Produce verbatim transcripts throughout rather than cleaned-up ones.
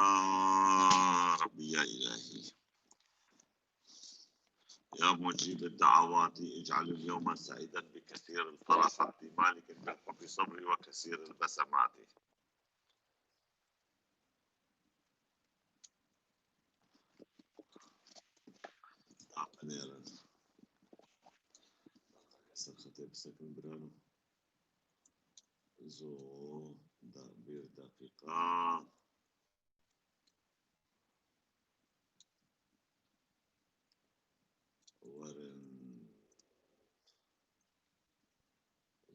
يا ربي يا إلهي. يا مجيب الدعوات، اجعل اليوم سعيدا بكثير الفرحات، مالك بالحب صبري وكثير البسمات. Aferin. Sen xetê bisekin birano. Zo da bir dakika. Werin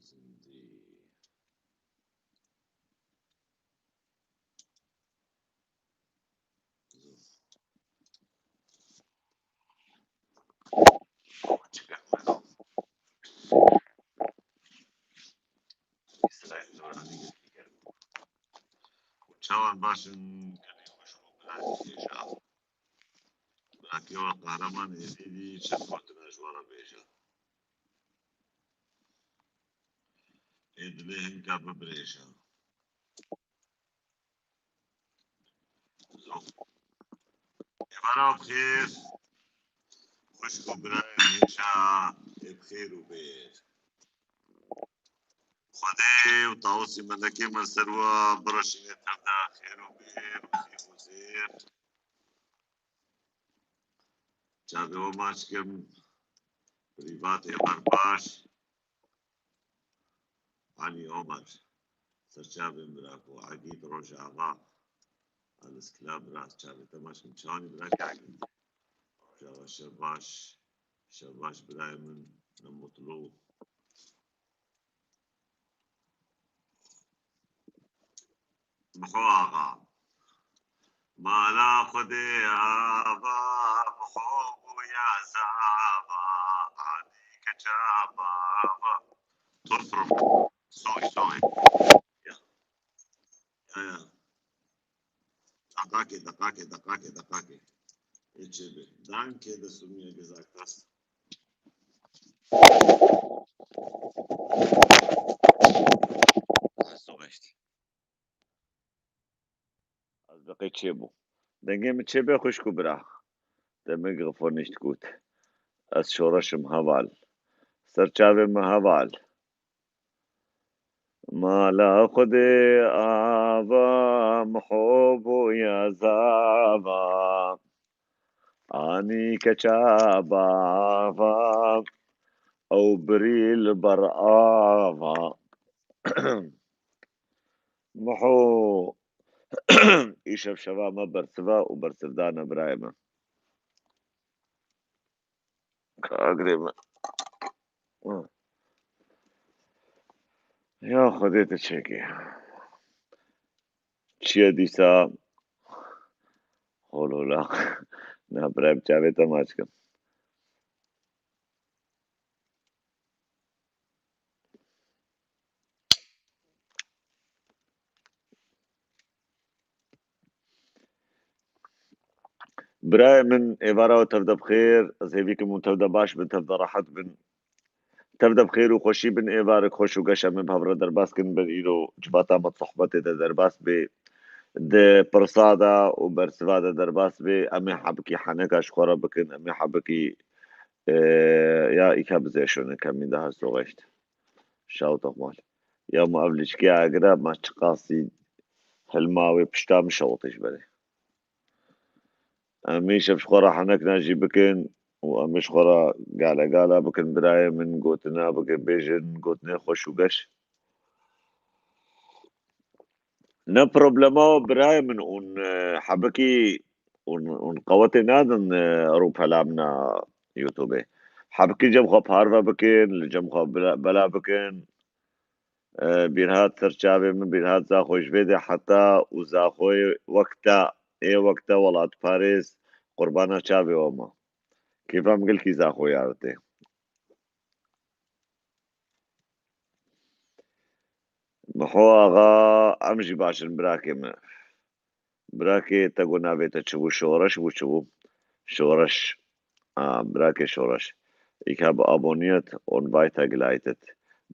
zindî. Zo. Çawan baş in, gelê xweş û bila êşa. Bila kê wa qehreman êdî dî çend gotina ji we re bêje. Ê dilê hinka bibirêje. Êvara bi xêr. Xwişk û birayên hêşa ê bi xêr û bêr. Xwedê û Tawusî Melekê me ser we bireşîne tevda xêr û bêr û xêr û zêr. Çavê we maç kim. Prîvat êvar baş. Elî Omer. Serçavên bira ku Egîd Rojava. Aliskila bira çavê te maç kim. Çawanî bira ki Egîd. Rojava şev baş. Şev baş birayê min. Ne mutlu. Miho Axa. Mala Xwedê ava, Miho bûya zava, anî keça bava. Turfrum. Soy, soy. Ya. Ya, ya. Deqakê, deqakê, deqakê, deqakê. Ê çê bê. Danke, dest û miyê gezak dest. Soğuştu. Ez bi qey çêbû. Dengê min çêbê xwişk û bira. Demê Grifon nişt got. Ez şoreşim heval. Ser çavê min heval. Mala Xwedê ava, Miho bûye zava. Anî keça bava, ew birî li ber ava. Miho, îşev şeva me bersiva û bersivdana birayê me. Kagrê me. Ya Xwedê tu çêkî. Çiye dîsa? Holola. Na birayê, bi çavê te maç kim. Birayê min, êvara we tevde bi xêr, ez hêvî kim hûn tevde baş bin, tevde rehet bin. Tevde bi xêr û xweşî bin, êvarek xweş û geş em ê bi hev re derbas kin, bin îro civata me di sohbetê de derbas bê, di pirsa de û bersiva de derbas bê, em ê hebikî heneka ji xwe re bikin, em ê hebikî, e, ya îka bizêşone kemî daha soğeşt. Şaw toxmal. Ya ma ev lîçkiya egre ma çiqasî hilma wê pişta min şewitî ji berê. Em îşev ji xwe re henekna jî bikin û em ê ji xwe re gale gala bikin, birayê min gotina bikin, bêjin gotinê xweş û geş. Ne problema birayê min, hûn, e, hebikî hûn, hûn qewetê nadin, e, rûpela min a YouTubeê. Hebikî cem xwe parve bikin, li cem xwe bila, bela bikin. E, bîrhat ser çavê min, bîrhat Zaxo ji vê de heta û Zaxoyê wek te, ê wek te welatparêz qurbana çavê we ma. Kêfa min gelkî Zaxo yaritê. Miho Axa, em jî baş in birakê min. Birakê te got navê te çi bû? Şoreş bû, çi bû? Şoreş. A, birakê Şoreş. Ich habe abonniert und weitergeleitet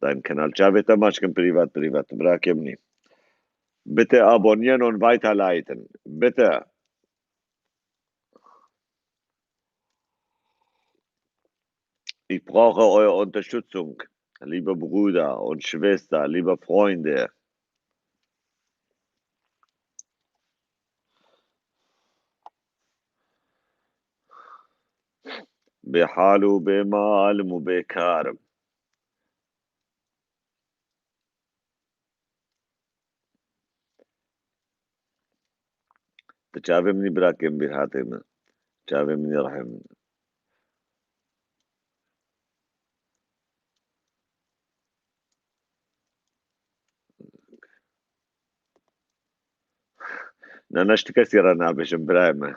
dein Kanal. Çavê te maç kim privat, privat. Birakê min î. Bitte abonnieren und weiterleiten. Bitte. Ich brauche eure Unterstützung, liebe Brüder und Schwestern, liebe Freunde. Bê hal û bê mal û bê kar im. Ti çavê min î bira kêm bîr hatê min. Çavê min î rehê min. Ne, ne, ji ti kesî re nabêjim, birayê min.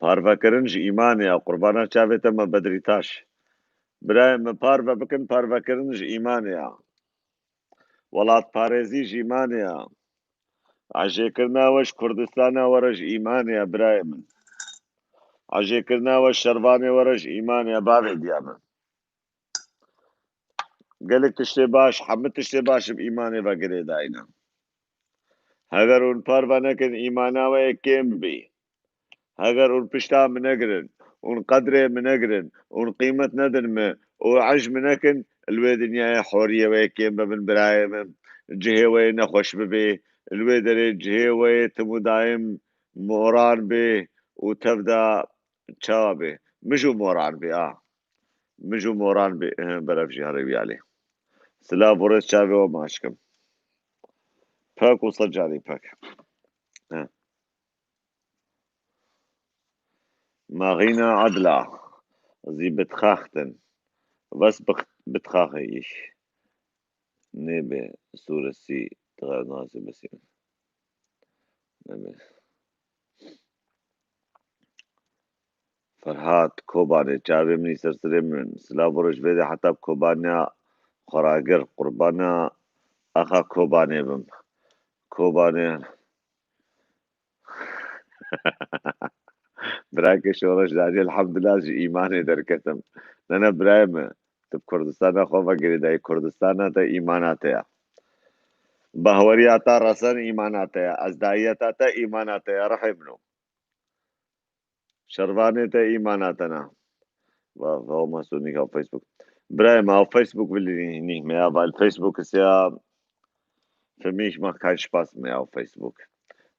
Parvekirin ji îmanê ya, qurbana çavê te me Bedrî Taş. Birayê min, parve bikin, parvekirin ji îmanê ya. Welatparêzî ji îmanê ya. Ecêkirina we ji Kurdistana were ji îmanê ya, birayê min. Ecêkirina we ji Şervanê were ji îmanê ya, bavê diya min. Gelek tiştê baş, hemû tiştê baş bi îmanê ve girêdayî ne. Heger hûn parve nekin, îmana we yê kêm bî. Heger hûn pişta min negirin, hûn qedrê min negirin, hûn qîmet nedin min û ecz min nekin, li wê dinyayê horiyê we yê kêm be min, birayê min. Cihê we yê nexweş bibê, li wê derê cihê we yê tim û dayim moran bê û tev de çawa bê? Mij û moran bê, a. Mij û moran bê, eh, beref jî herê wî alê. Silav û rêz çavê we maç kim. Pek û sed carî pek. Eh. Marina Adla, Sie betrachten. Was bek-, betrachte ich? Nebe suresi dreiunddreißig. Nebe. Ferhat Kobanê, çavê min î ser serê min. Silav û rêz vê de heta Kobaniya xweragir, qurbana axa Kobanê bim. Kobanê. Birakê Şoreş Darî, elhamdulillah ji îmanê derketim. Ne, ne, birayê min, tu bi Kurdistana xwe ve girêdayî, Kurdistana te îmana te ya. Bahweriya te resen îmana te ya. Ezdayiyeta te îmana te ya, rihê min o. Şervanê te îmana te na. Wa, warum hast du nicht auf Facebook? Birayê min, auf Facebook will ich nicht mehr, weil Facebook ist ja, für mich macht keinen Spaß mehr auf Facebook.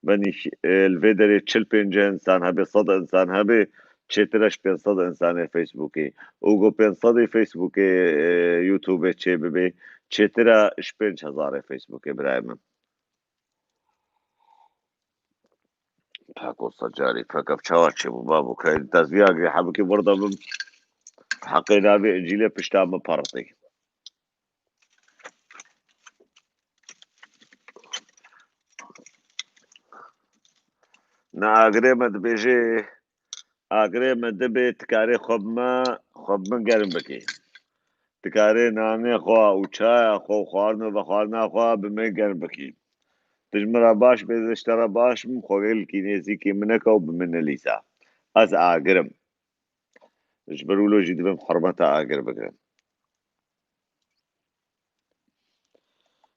Wenn ich, e, li vê derê çil pênc insan hebe, sed insan hebe, çêtir e ji pênc sed insanê Facebookê. Û ku pênc sedê Facebookê, e, YouTubeê çê bibe, çêtir e ji pênc hezarê Facebookê, birayê min. Peko secarî, pek ev çawa çêbû, babo, ke te vî agirê hebikê wir de bim, heqê navê Încîlê pişta min pertê. Ne agirê me dibêje, agirê me dibe, tu karê xwe bi me, xwe bi min germ bikê. Tu karê nanê xwe û çaya xwe û xwarin û vexwarina xwe bi min germ bikî. Tu ji min re baş bê, ez ji te re baş bim, xwe gelkî nêzîkî min neke û bi min nelîse. Ez agir im. Ji ber wilo jî divê em hurmeta agir bigirin.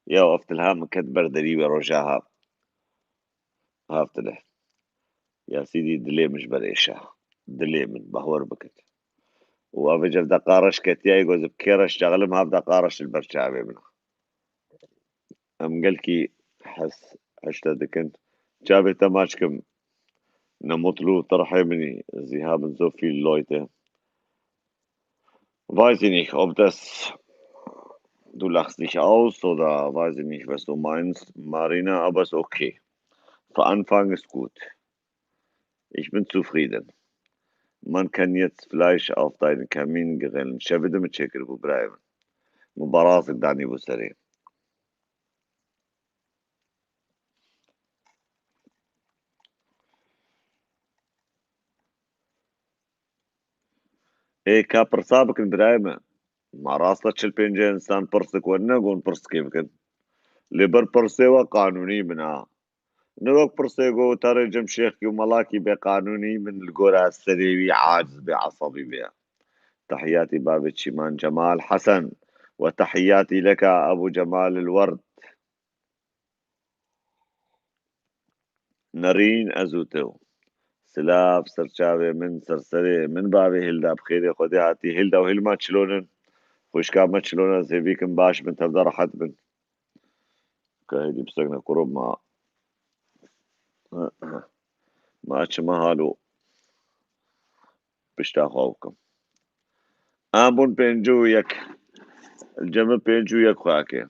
Ya ev tilha min ket ber derî wê roja ha. Hav tile. Ya Sîdî, dilê min ji ber êşa. Dilê min, bahwer bikin. Û ev ê cev deqa reş ketiya, ê goz bi kê reş çaxilim, hav deqa reş li ber çavê min. Em gelkî hes, heşte dikin. Çavê te maç kim. Ne mutlu, tu rihê min î. Sie haben so viele Leute. Weiß ich nicht, ob das, du lachst dich aus oder weiß ich nicht, was du meinst, Marina, aber ist okay. Für Anfang ist gut. Ich bin zufrieden. Man kann jetzt Fleisch auf deinen Kamin grillen. Şevê din min çêkiribû, birayê min. Min barazek danîbû serê. Ê, ka pirsa bikin, birayê me. Ma rast e çil pêncê insan pirs dikin, ne gon pirs dikê bikin. Lê ber pirsê we qanûnî bin a. Ne wek pirsê go tarê Cem Şêxkî û Melakî bê qanûnî bin, li gora serê wî aciz bê, esebî bê. Tehiyatî bavê Çîman Cemal Hesen. وتحياتي لك أبو جمال الورد. Nerîn ez û tu. Silav, ser çavê min, ser serê min, bavê Hilda bi xêrê Xwedê hatî. Hilda û Hilma çilon in? Xwişka me çilon in? Ez hêvî kim baş bin, tevde rehet bin. Ka hêdî pisek ne kuro ma. Ma çima halo pişta xwe bikim. Em bûn pêncî û yek. Cem pêncî û yek xwe ake.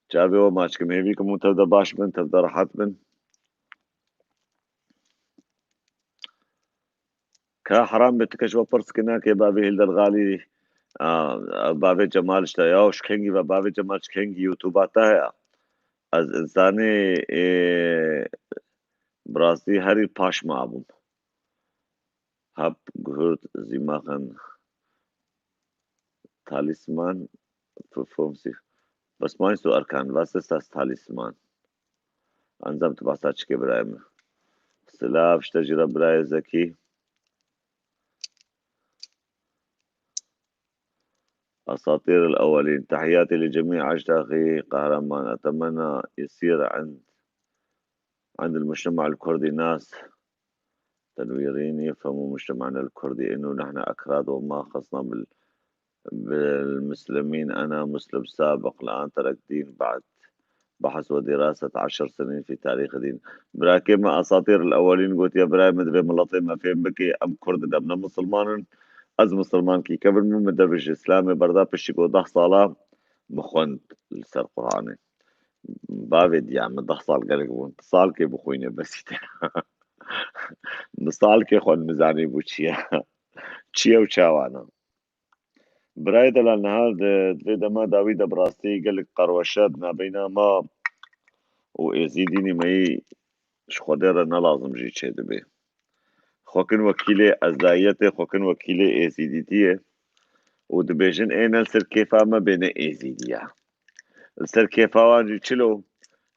Çavê we maç kim. Hêvî kim hûn tevde baş bin, tevde rehet bin. Ka heram be, tu keş ve pirs ki nake bavê Hilda Galî, a, bavê Cemal işte ya, ji kengî ve bavê Cemal ji kengî YouTube te heye? Ez insanê, ê, bi rastî herî paş mabûm. Hab gehört, Sie machen Talisman für fünfzig. Was meinst du, Erkan? Was ist das Talisman? Anzam, tu behsa çi ke birayê min? Silav ji te jî re birayê Zekî. أساطير الأولين. تحياتي لجميع أجداخي قهرمان. أتمنى يصير عند عند المجتمع الكردي ناس تنويريين يفهموا مجتمعنا الكردي إنه نحن أكراد وما خصنا بال-، بالمسلمين. أنا مسلم سابق، الآن تركت دين بعد بحث ودراسة عشر سنين في تاريخ دين. Birakê me, أساطير الأولين gotiye, birayê min, divê miletê me fêm bike, em Kurd in, em ne misilman in. Ez misilmankî kevin bûm, min dev ji Îslamê berda, piştî ku deh sala min xwend li ser Quranê. Bavê diya min deh sal gelek bûn. Salkê bixwîne besî te. Min salkê xwe nizanî bû çi ye. Çi ye û çawa ne. Birayê delal, niha di, di vê dema dawî de bi rastî gelek qarweşa di nabeyna me û êzîdînî me yî ji Xwedê re ne lazim jî çêdibe. Xwekin wekîlê ezdayiyetê, xwekin wekîlê êzîdîtiyê û dibêjin ê ne li ser kêfa me bê ne êzîdiya. Li ser kêfa wan jî çilo,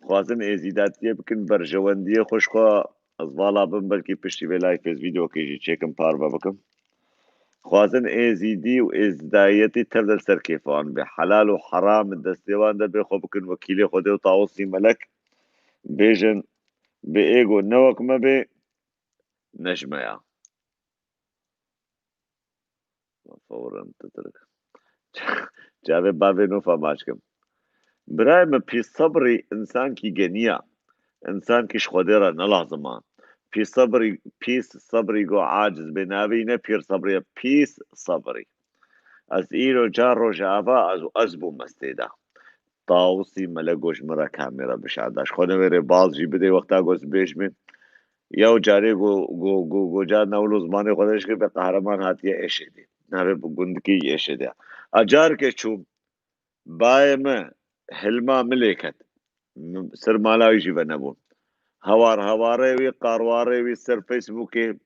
xwazin êzîdatiyê bikin, berjewendiyê xwe ji xwe ez vala bim, belkî piştî vê layfê ez vîdeokê jî çêkim, parve bikim. Xwazin êzîdî û êzîdayetî tev de li ser kêfa wan be. Helal û heram destê wan de be, xwe bikin wekîlê Xwedê û Tawusî Melek. Bêjin, bi êgo ne wek me bê, ne ji me ya. Fewren titrik. Çavê bavê nû femaç kim. Birayê min, pîs sebrî însankî genî ya. Însankî ji Xwedê re ne lazim a. Pîs sebrî, pîs sebrî go aciz bê, navê ne pîr sebrî ye, pîs sebrî. Ez îro car rojava ez, ez bûm ez tê de. Tawusî Melek got ji min re kamera bişarda. Ji xwe newêrê baz jî bidê wexta got bêj min. Yew carê go, go, go, go carna wilo zimanê xwe de jikir be, Qehreman hatiye Êşêdê. Navê bi gundikê yî Êşêdê. A carke çûm, bayê me hilma min lê ket. M-, ser mala wî jî venebûn. Hewar hewarê wî, qarwarê wî ser Facebookê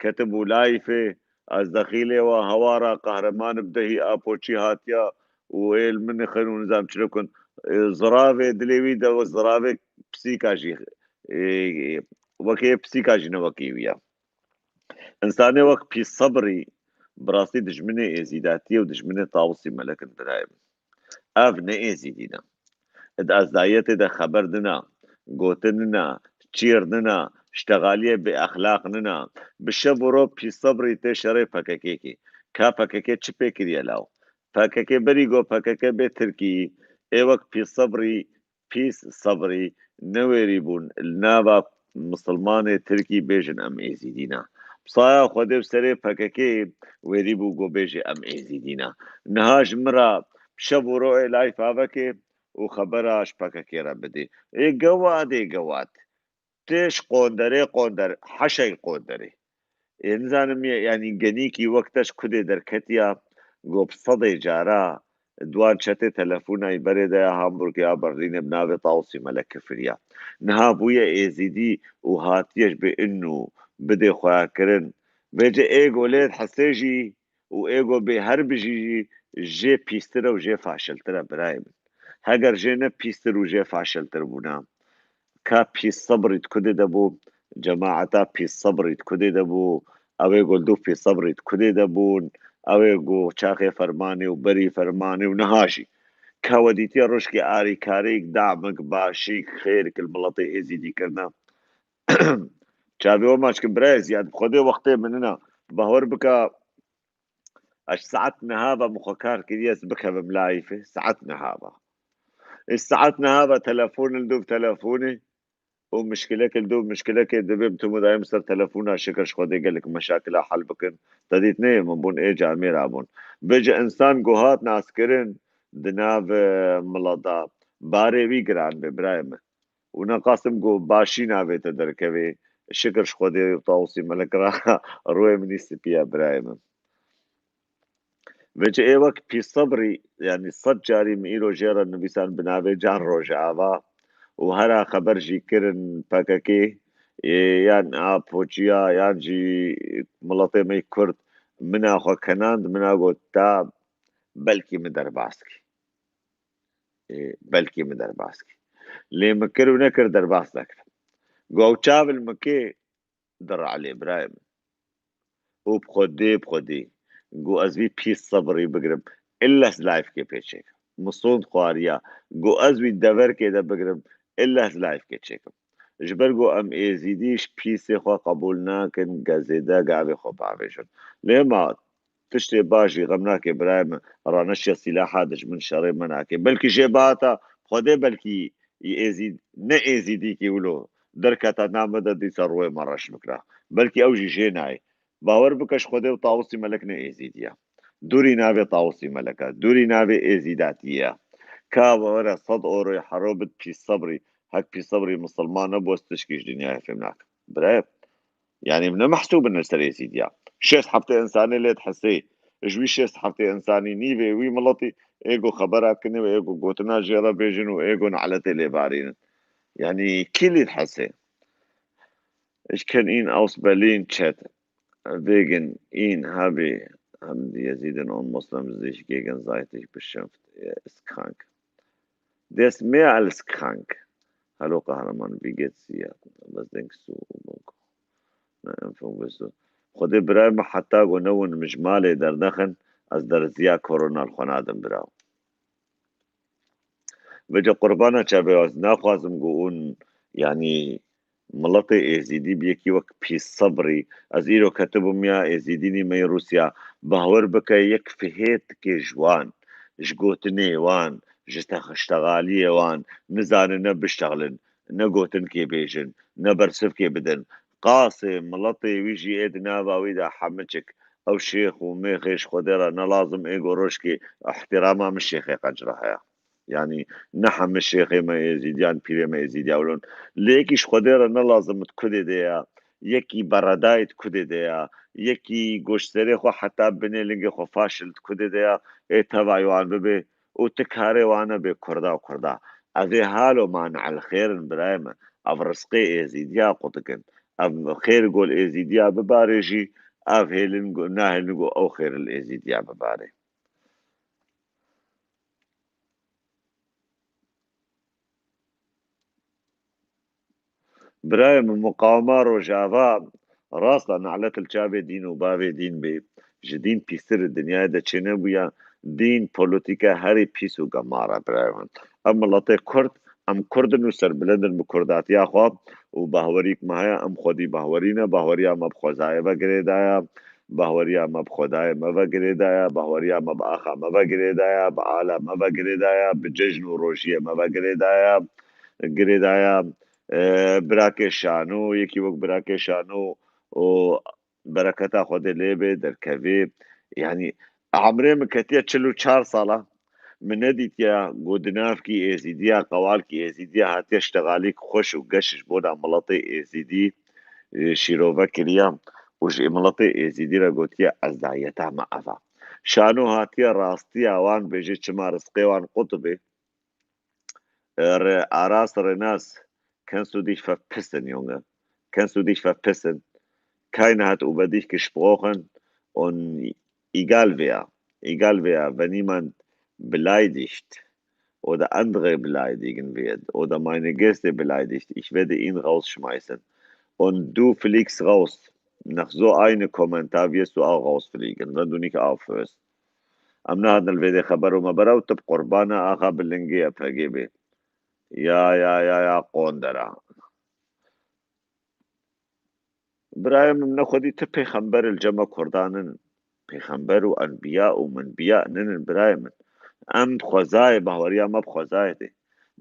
ketibû layfê. Ez dexîlê we hewara Qehreman bi dehî apoçî hatiya û ê li min xin û nizam çi li kun. E, ziravê dilê wî de ziravê pisîka jî, e, wekê pisîka jî ne wekî wî ya. Însanê wek pîs sebrî bi rastî dijminê êzîdatiyê û dijminê Tawusî Melek in birayê min. Ev ne êzîdî ne. Di ezdayetê de xeber nina, gotin nina, çîr nina, ştexaliyê bêexlaq nina. Bi şev û ro pîs sebrî tê şerê P K K kî. Ka P K K çi pê kiriye law? P K K berî go P K K bê Tirkî, ê wek pîs sebrî, pîs sebrî newêrî bûn li nava misilmanê Tirkî bêjin em êzîdî ne. Bi saya Xwedê bi serê P K K wêrî bû go bêjê em êzîdî ne. Niha ji min re şev û royê layfa veke û xebera ji P K K re bidê. Ê gewat, ê gewat. Tê ji qonderê qonder, heşey qonderê. Ê nizanim ye, yanî genîkî wek te ji kudê derketiya, go bi sedê cara di wan çetê telefûna yî berê de ya Hamburgê ya Berlînê bi navê Tawusî Melek kifiriya. Niha bûye êzîdî û hatiye ji bê inu bidê xweya kirin. Vêce ê go lê hesê jî û ê go bê her bijî jî jê pîstir e û jê faşiltir e birayê min. Heger jê ne pîstir û jê faşiltir bûna, ka pîs sebrî di kudê de bû, cemaeta pîs sebrî di kudê de bû, ew ê go li dû pîs sebrî di kudê de bûn, Ew ê ku çaxê fermanê û berî fermanê û niha jî ka we dîtiye rojkê arîkareyek, damik, başîk, xêrek li miletê êzîdî kirine. Çavê we maç kin birayê Ziyad, bi Xwedê wextê min nina. Bahwer bike, ez saet niha ve min xwe kar kiriye, ez bikevim layîfê, saet niha ve. Ez saet niha ve telefon li dûv telefonê û mişkilek li dûv mişkilekê dibê, bi tim û dayim ser telefona, şikir ji Xwedê gelek meşakila hel bikin. Te dît neyê min bûn ê camêra bûn. Bêje insan ku hat naskirin di nav, e, mileta, barê wî giran bê birayê min. Û neqasim ku başî navê te derkevê. Şikir ji Xwedê û Tawusî Melek re rûyê min î spî ye birayê min. Vêce ê wek pîsebrî, yanî sed carî min îro jê re nivîsan bi navê Can Rojava û hera xeber jî kirin P K K, ê, yan a Poçiya, yan jî miletê me yê Kurd, mina xwe kenand, mina got, ta belkî min derbas kî. Ê, belkî min derbas kî. Lê min kir û nekir derbas nekirim. Got, ew çav li min kê, di realê birayê min. Û bi Xwedê, bi Xwedê, got ez vî pîsebrî bigirim, illa ez layfkê pê çêkim. Min sond xwariya, got ez vî deverkê de bigirim, illa ez layfkê çêkim. Ji ber ku em êzîdî ji pîsê xwe qebûl nakin, ge zêde gavê xwe bavêjin. Lê ma tiştê baş jî xem nake birayê min, raneşiya sîlaha dijmin şerê me nake. Belkî jê bihata Xwedê, belkî êzîd, ne êzîdîkî wilo derketa nav me de dîsa rûyê me reş bikira. Belkî ew jî jê nayê. Bawer bike ji Xwedê û Tawusî Melek ne êzîdî ye. Dûrî navê Tawusî Melek e. Dûrî navê êzîdatiyê ye. Ka were sed euroyê hero bid pîsebrî, hek pîsebrî misilman nebû, ez tişkî ji dinyayê fêm nakim. Birayê, yanî ne mehsûb in li ser êzîdiya. Şêst heftê insanê lê dihesê. Ji wî şêst heftê insanî nîvê wî miletî ê ku xebera kinê û ê ku gotina jê re bêjin û ê ku neletê lê barînin. Yanî kî lê dihesê? Ich kann Ihnen aus Berlin Chat wegen Ihnen habe, haben die Jesiden und Moslems sich gegenseitig beschimpft. Er ist krank. Der ist mehr als krank. Hallo Kahraman, wie geht's dir? Was denkst du? Na, Impfung bist du. Xwedê birayê min heta ku newin min ji malê dernexin, ez derziya korona li xwe nadim biraw. Vêca qurbana çavê ez naxwazim ku hûn, yanî, miletê êzîdî bi yekî wek pîsebrî. Ez îro ketibûm ya êzîdînî me yê Rûsya. Bawer bike yek fihêtikê ji wan, ji gotinê wan, ji tex-, ştexaliyê wan, nizanin ne biştexlin, ne gotinkê bêjin, ne bersivkê bidin. Qasê miletê wî jî ê di nava wî de hemiçik. Ew şêx û mêxê ji Xwedê re ne lazim ê ku rojkê îhtîrama min şêxê qenc re heye. Yanî ne heme şêxê me êzîdiyan, pîrê me êzîdiya wilon. Lê yekî ji Xwedê re ne lazim di kudê de ya. Yekî beredayê di kudê de ya. Yekî goşserê xwe heta binê lingê xwe faşil di kudê de ya. Ê tevayê wan bibe û ti karê wan nebe kurda û kurda. Ev ê halo ma ne'el xêr in birayê min. Ev rizqê êzîdiya qutikin. Ev xêr gol êzîdiya bibarê jî, ev hêlin go-, nahêlin go ew xêr li êzîdiya bibarê. Birayê min, muqawima Rojava, rast e, nelet li çavê dîn û bavê dîn bê. Ji dîn pîstir di dinyayê de çênebûya. Dîn, polîtîka herî pîs û gemar e, birayê min. Em miletê Kurd, em Kurd in û serbilind in bi Kurdatiya xwe û bahwerîk me heye, em xwedî bahwerî ne, bahweriya me bi xwezayê ve girêdaye. Bahweriya me bi Xwedayê me ve girêdaye, bahweriya me bi axa me ve girêdaye, bi ala me ve girêdaye, bi cejn û rojiyê me ve girêdaye, girêdaye. E, birakê Şano, yekî wek birakê Şano û bereketa Xwedê lê bê, derkevê. Yanî, emrê min ketiye çil û çar sala. Min nedîtiye ku di navkî êzîdiya, qewalkî êzîdiya hatiye ştexalîk xweş û geş ji bona miletê êzîdî, e, şîrove kiriye û ji miletê êzîdî re gotiye, ezdayeta me ev e. Şano hatiye rastiya wan bêje, çima rizqê wan qut be. Re-, Aras Renas, kannst du dich verpissen, Junge? Kannst du dich verpissen? Keiner hat über dich gesprochen und egal wer, egal wer, wenn jemand beleidigt oder andere beleidigen wird oder meine Gäste beleidigt, ich werde ihn rausschmeißen. Und du fliegst raus. Nach so einem Kommentar wirst du auch rausfliegen, wenn du nicht aufhörst. Em nehatin li vê dê xeber û me bera û tu bi qurbana axa bi lingê YPGê bê. Ya, ya, ya, ya, qondera. Birayê min, ne xwedî tu pêxember li cem me Kurdan in. Pêxember û enbiya û minbiya ninin birayê min. Em xwezayê, bahweriya me bi xwezayê tê.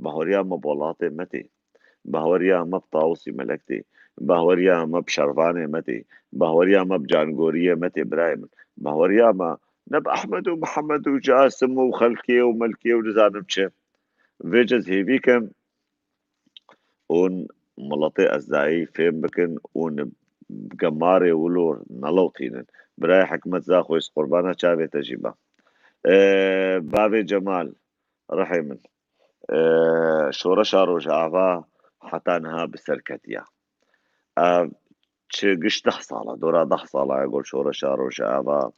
Bahweriya me bi welatê me tê. Bahweriya me bi Tawusî Melek tê. Bahweriya me bi Şervanê me tê. Bahweriya me bi Cangoriyê me tê birayê min. Bahweriya me ne bi Ehmed û Mihemed û Casim û Xelkê û Melkê û nizanim çi. Vêca ez hêvî kem hûn miletê Ezdayî fêm bikin û gemarê wilo nelewtînin. Birayê Hikmet Zaxo, ez qurbana çavê te jî be. E, bavê Cemal, rihê min. E, şoreşa Rojava heta niha bi ser ketiya. Ev çi giş deh sala, dora deh sala ye ku şoreşa Rojava,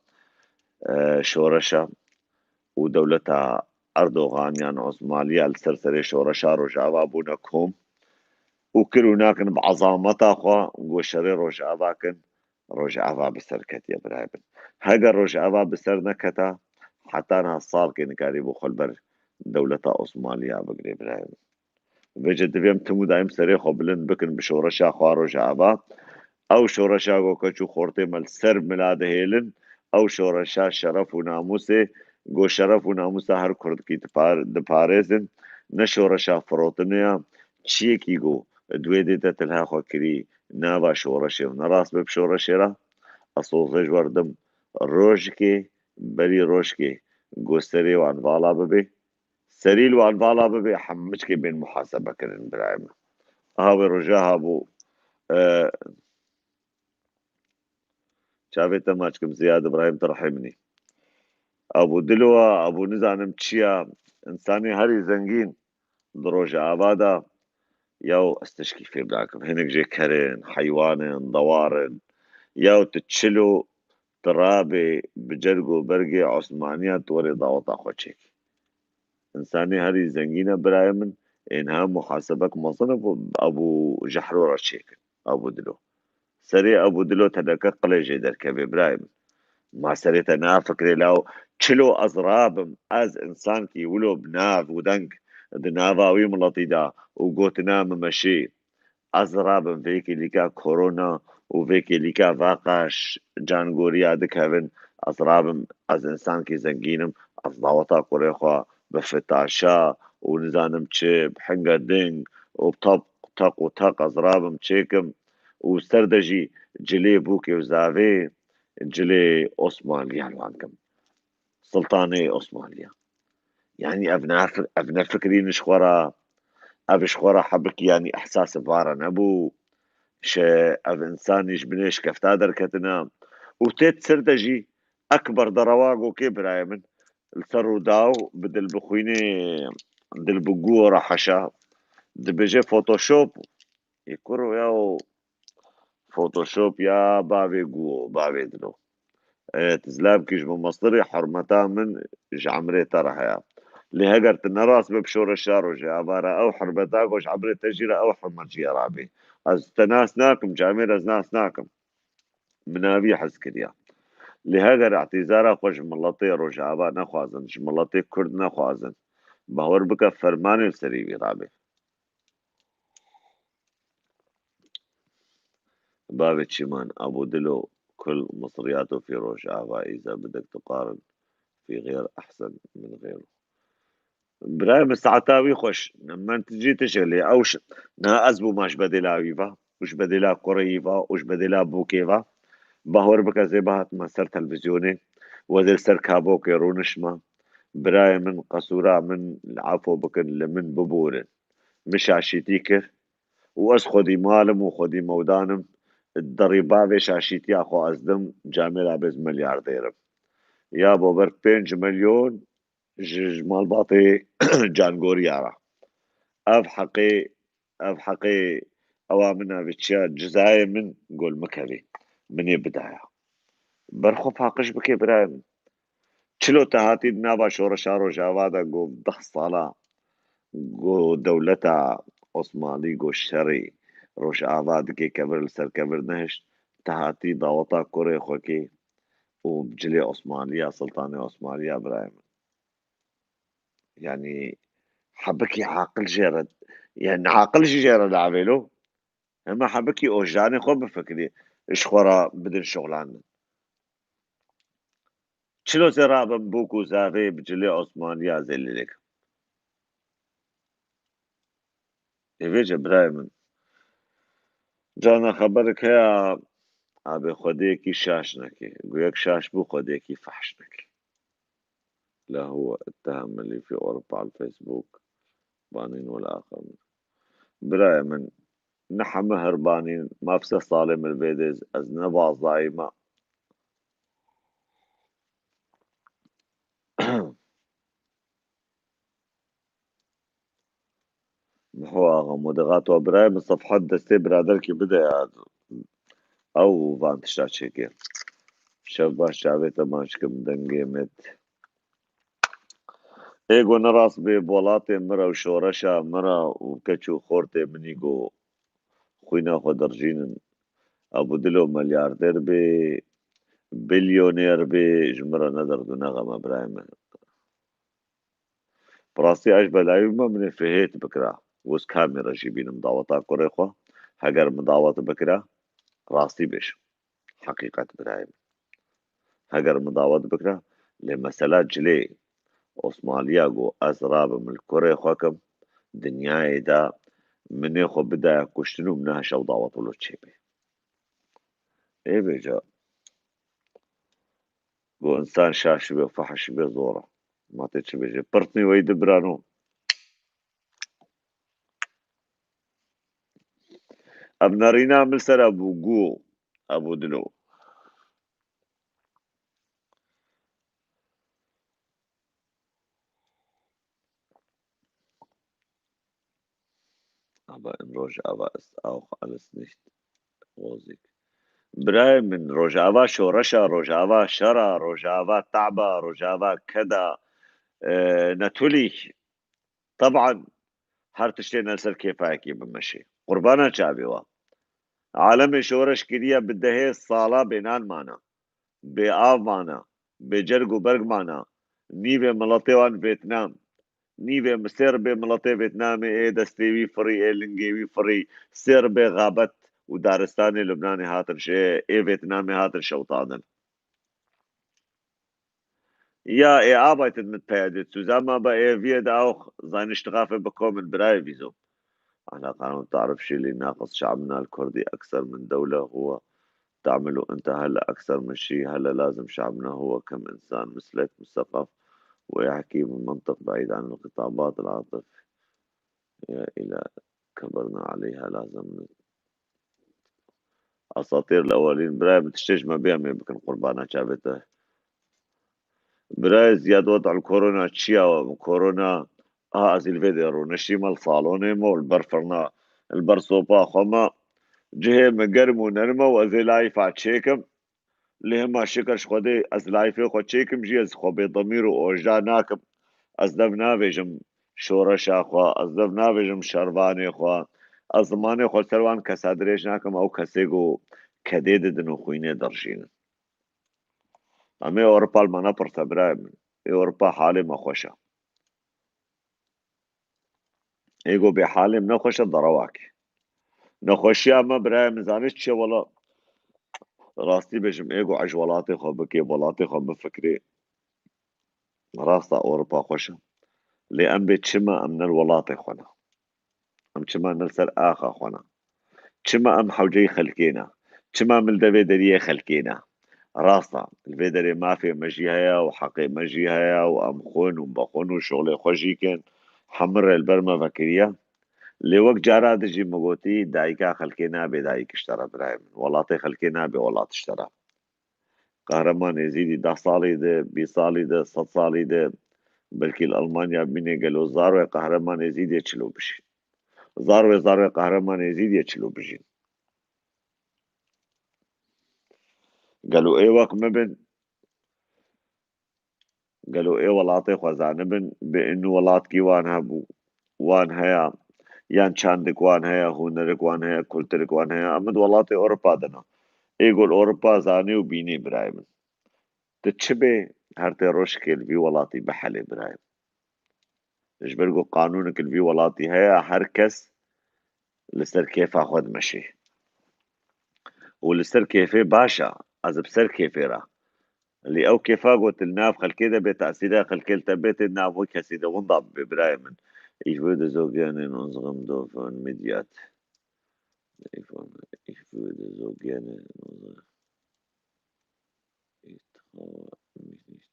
e, şoreşa û dewleta Erdogan yan Osmaniya li ser serê şoreşa Rojava bûne kom û kir û nakin bi ezameta xwe ku şerê Rojava kin, Rojava bi ser ketiye birayê min. Heger Rojava bi ser neketa, heta niha salkê nikarîbû xwe li ber dewleta Osmaniya bigirê birayê min. Vêca divê em tim û daîm serê xwe bilind bikin bi şoreşa xwe Rojava. Ew şoreşa ku keç û xortê me li ser mila dihêlin, ew şoreşa şeref û namûsê, ku şeref û namûsa her kurdkî dipar-, diparêzin, ne şoreşa firotinê ye, çiyekî ku di wê dê de tilha xwe kirî, nava şoreşê û nerast be bi şoreşê re. Ez soz ji we re dim, rojikê, berî rojikê, ku serê wan vala bibe, serî li wan vala bibe, hemû çikê bên muhasebe kirin, birayê min. Aha wê roja hebû, e, çavê te maç kim Ziyad Îbrahîm, tu rihê min î. Ebû Dilo, ebû nizanim çi ya, însanê herî zengîn di Rojava de, yaw ez tişkî fêm nakim. Hinek jê ker in, heywan in, dewar in. Yaw tu çilo tu rabê bi cerg û bergê Osmaniya tu werê daweta xwe çêkî. Însanê herî zengîn e birayê min, ê niha muhasebek mezin e, ebû Jehro re çêkin, ebû Dilo. Serê ebû Dilo teneke qilê jê derkeve birayê min. Ma serê te nafikirê law, çilo ez rabim, ez însankî wilo bi nav û deng di nava wî miletî de û gotina min meşî. Ez rabim vê kêlîka korona û vê kêlîka vaqa ş-, cangoriya dikevin. Ez rabim, ez însankî zengîn im. Ez daweta kurê xwe bi fitaşa û nizanim çi, bi hinge ding û bi teq, teq û teq ez rabim çêkim û ser de jî cilê bûkê û zavê cilê Osmaniyan wan kim. Sultanê Osmaniya. Yanî ev ne, ev ne fikirîn ji xwe re, ev ji xwe re hebik, yanî ehsas vara nebû. Şe-, ev însanî ji binê şikefta derketine. Û tê di ser de jî Ekber derewa gokê birayê min, li ser Rûdaw bi dil bi xwînê, dil bi guo re heşa. Dibêje Photoshop. Ê kuro ya o Photoshop ya bavê guo, bavê dilo. E, tu zilam kî ji bo mestirê hurmeta min ji emrê te re heye. Lê heger tu nerast be bi şoreşa Rojava re, ew hurmeta ku ji emrê te jî re, ew hurmet jî ye rabê. Ez te nas nakim, camêr ez nas nakim. Min avî hez kiriya. Lê heger îtîzara xwe ji miletê Rojava nexwazin, ji miletê Kurd nexwazin, bawer bike fermanê li serî wî rabê. Bavê Çîman, Ebû Dilo, kul misriyatu fî Rojava îza bidek tuqarin fî xêr ehsen min xêr. Birayê min, saeta wî xweş. Min tu jî tişe lê ew ş-, niha ez bûma ji bedêla wî ve û ji bedêla kurê wî ve û ji bedêla bûkê ve. Bahwer bike zêba hatime ser televîzyonê, we dê li ser kabokê rûnişme. Birayê min, qesûra min li efo bikin, li min biborin. Min şaşîtî kir û ez xwedî mal im û xwedî mewdan im. Di derî bavê şaşîtiya xwe ez dim, camêra bêz milyardêr im. Ya bo ber pênc milyon ji, ji malbatê cangoriya re. Ev heqê, ev heqê ewa min, ev çiya cizayê min gol mikevê. Min ê bidaya. Ber xwe paqij bike birayê min. Çilo te hatî di nava şoreşa Rojava de got deh sala, got dewleta Osmanlî got şerê Rojava dike, kevir li ser kevir nehişt. te hatî daweta kurê xwe kê û cilê Osmaniya, Sultanê Osmaniya birayê min. Yanî hebikî aqil jê re, yanî aqil jî jê re navêlo. Hema hebikî ojanê xwe bifikirî, ji xwe re bidin şixulandin. Çilo zê rabin bûk û zavê bi cilê Osmaniya zêlîlêk. Ê vêce birayê min. Cana xeberek heye, abê xwediyekî şaş nekê. Guyek şaş bû, xwediyekî fehş nekê. لا هو اتهمني في أوروبا على الفيسبوك بانين ولا آخر من. Birayê min, ne heme her banîn, maf sê salê min vê dê ez ne bazayî me. Miho axa, moderator birayê min sefhet destê biraderkî bide ya. Ew van tişta çêke. Şev baş, çavê te maç kim dengê met. Ê go ne rast bê, bi welatê min re û şoreşa min re û keç û xortê min î go xwîna xwe dirjînin. Ebû Dilo melyarder bê, bilyoner bê, ji min re ne derd û ne xem e birayê min. Bi rastî ez belayî bûme, min ê fihêt bikira. Wis kamî re jî bînim daweta kurê xwe. Heger min dawet bikira, rastî bêjim. Heqîqet birayê min. Heger min dawet bikira, lê mesela cilê Osmaniya got ez rabim li kurê xwe kim, dinyayê de min ê xwe bidaya kuştin û min niha şev dawet wilo çêbê. Ê vêca. Go insan şaş be, fahş be zor e. Ma tê çi bêje? Pirtnî wey di birano. Ev nerîna min ser e bû, gu, Ebû Dilo. Aber im Rojava ist auch alles nicht rosig. Birayê min, Rojava şoreşa, Rojava şera, Rojava taba, Rojava keda, e, natürlich, teban her tiştê ne li ser kêfayekî bimeşê. Qurbana çavê wa. Alemê şoreş kiriye bi dehê sala bênan mana. Bê av mana, bê cerg û berg mana, nîvê miletê wan Vêtnam, nîvê sêr bê miletê Vêtnamê ê destê wî firî, ê lingê wî firî, sêr bê xabet û daristanê Lubnanê hatin şe-, ê Vêtnamê hatin şewitandin. يا إيه arbeiten mit Pferde zusammen, aber er wird auch seine Strafe bekommen, birayê vîzo. احنا قانون تعرف شي اللي ناقص شعبنا الكردي أكثر من دولة هو تعمله أنت هلا أكثر من شي. هلا لازم شعبنا هو كم إنسان مثلك مثقف ويحكي بمنطق بعيد عن الخطابات العاطفية إلى كبرنا عليها لازم أساطير الأولين. Birayê min, tiştê ji me bê, em ê bikin qurbana çavê te. Birayê Ziyad, وضع الكورونا çi ya? Korona, a, ez ê li vê derê rûniştîme li salonê me û li ber firna, li ber sopa xwe me. Cihê min germ û nerm e û ez ê layfa çêkim. Lê hema şikir ji Xwedê ez layfê xwe çêkim jî, ez xwe bêdemîr û oja nakim. Ez dev navêjim şoreşa xwe, ez dev navêjim şervanê xwe. Ez zimanê xwe ser wan kesa dirêj nakim, ew kesê ku kedê didin û xwînê dirjînin. Em ê Ewropa li me nepirse birayê min. Ê Ewropa halê me xweş e. Ê go bê halê min nexweş e, derewakê. Nexweşiya me birayê min zanî çi ye wela? Rastî bêjim, ê go ez ji welatê xwe bikê, welatê xwe bifikirê. Rast e Ewropa xweş e. Lê em bê çima em ne li welatê xwe ne? Em çima ne li ser axa xwe ne? Çima em hewceyî xelkê ne? Çima em li devê deriyê xelkê ne? Rast e, li vê derê mafê me jî heye û heqê me jî heye û em xwin û bexwin û şixulê xwe jî kin. Hemû rê li ber me vekiriye. Lê wek cara di jî min gotî, dayika xelkê nabe dayik ji te re birayê min. Welatê xelkê nabe welat ji te re. Qehreman Êzîdî deh salî de, bîst salî de, sed salî de, belkî li Almanya bîne gelo zar wê Qehreman Êzîdê çilo bijîn. Zar wê, zar wê Qehreman Êzîdê çilo bijîn. Gelo ê wek me bin, gelo ê welatê xwe zanibin, bi in welatkî wan hebû, wan heye, yan çandik wan heye, hunerik wan heye, kulturik wan heye, em di welatê Ewropa de ne. Ê gol Ewropa zanî û bînî birayê min. Tu çi bê, her tê rojekê li vî welatî bihelê birayê min. Ji ber ku qanûnek li vî welatî heye, her kes li ser kêfa xwe dimeşê. Û li ser kêfê baş e, ez bi ser kêfê re. Lê ew kêfa ku tu li nav xelkê de bê, tesîra xelkê li te bê, tê nav wê kesî de winda bibe birayê min. Ich würde so gerne in unserem Dorf ein Mediat. Ich würde so gerne in unserem Ich traue mich nicht.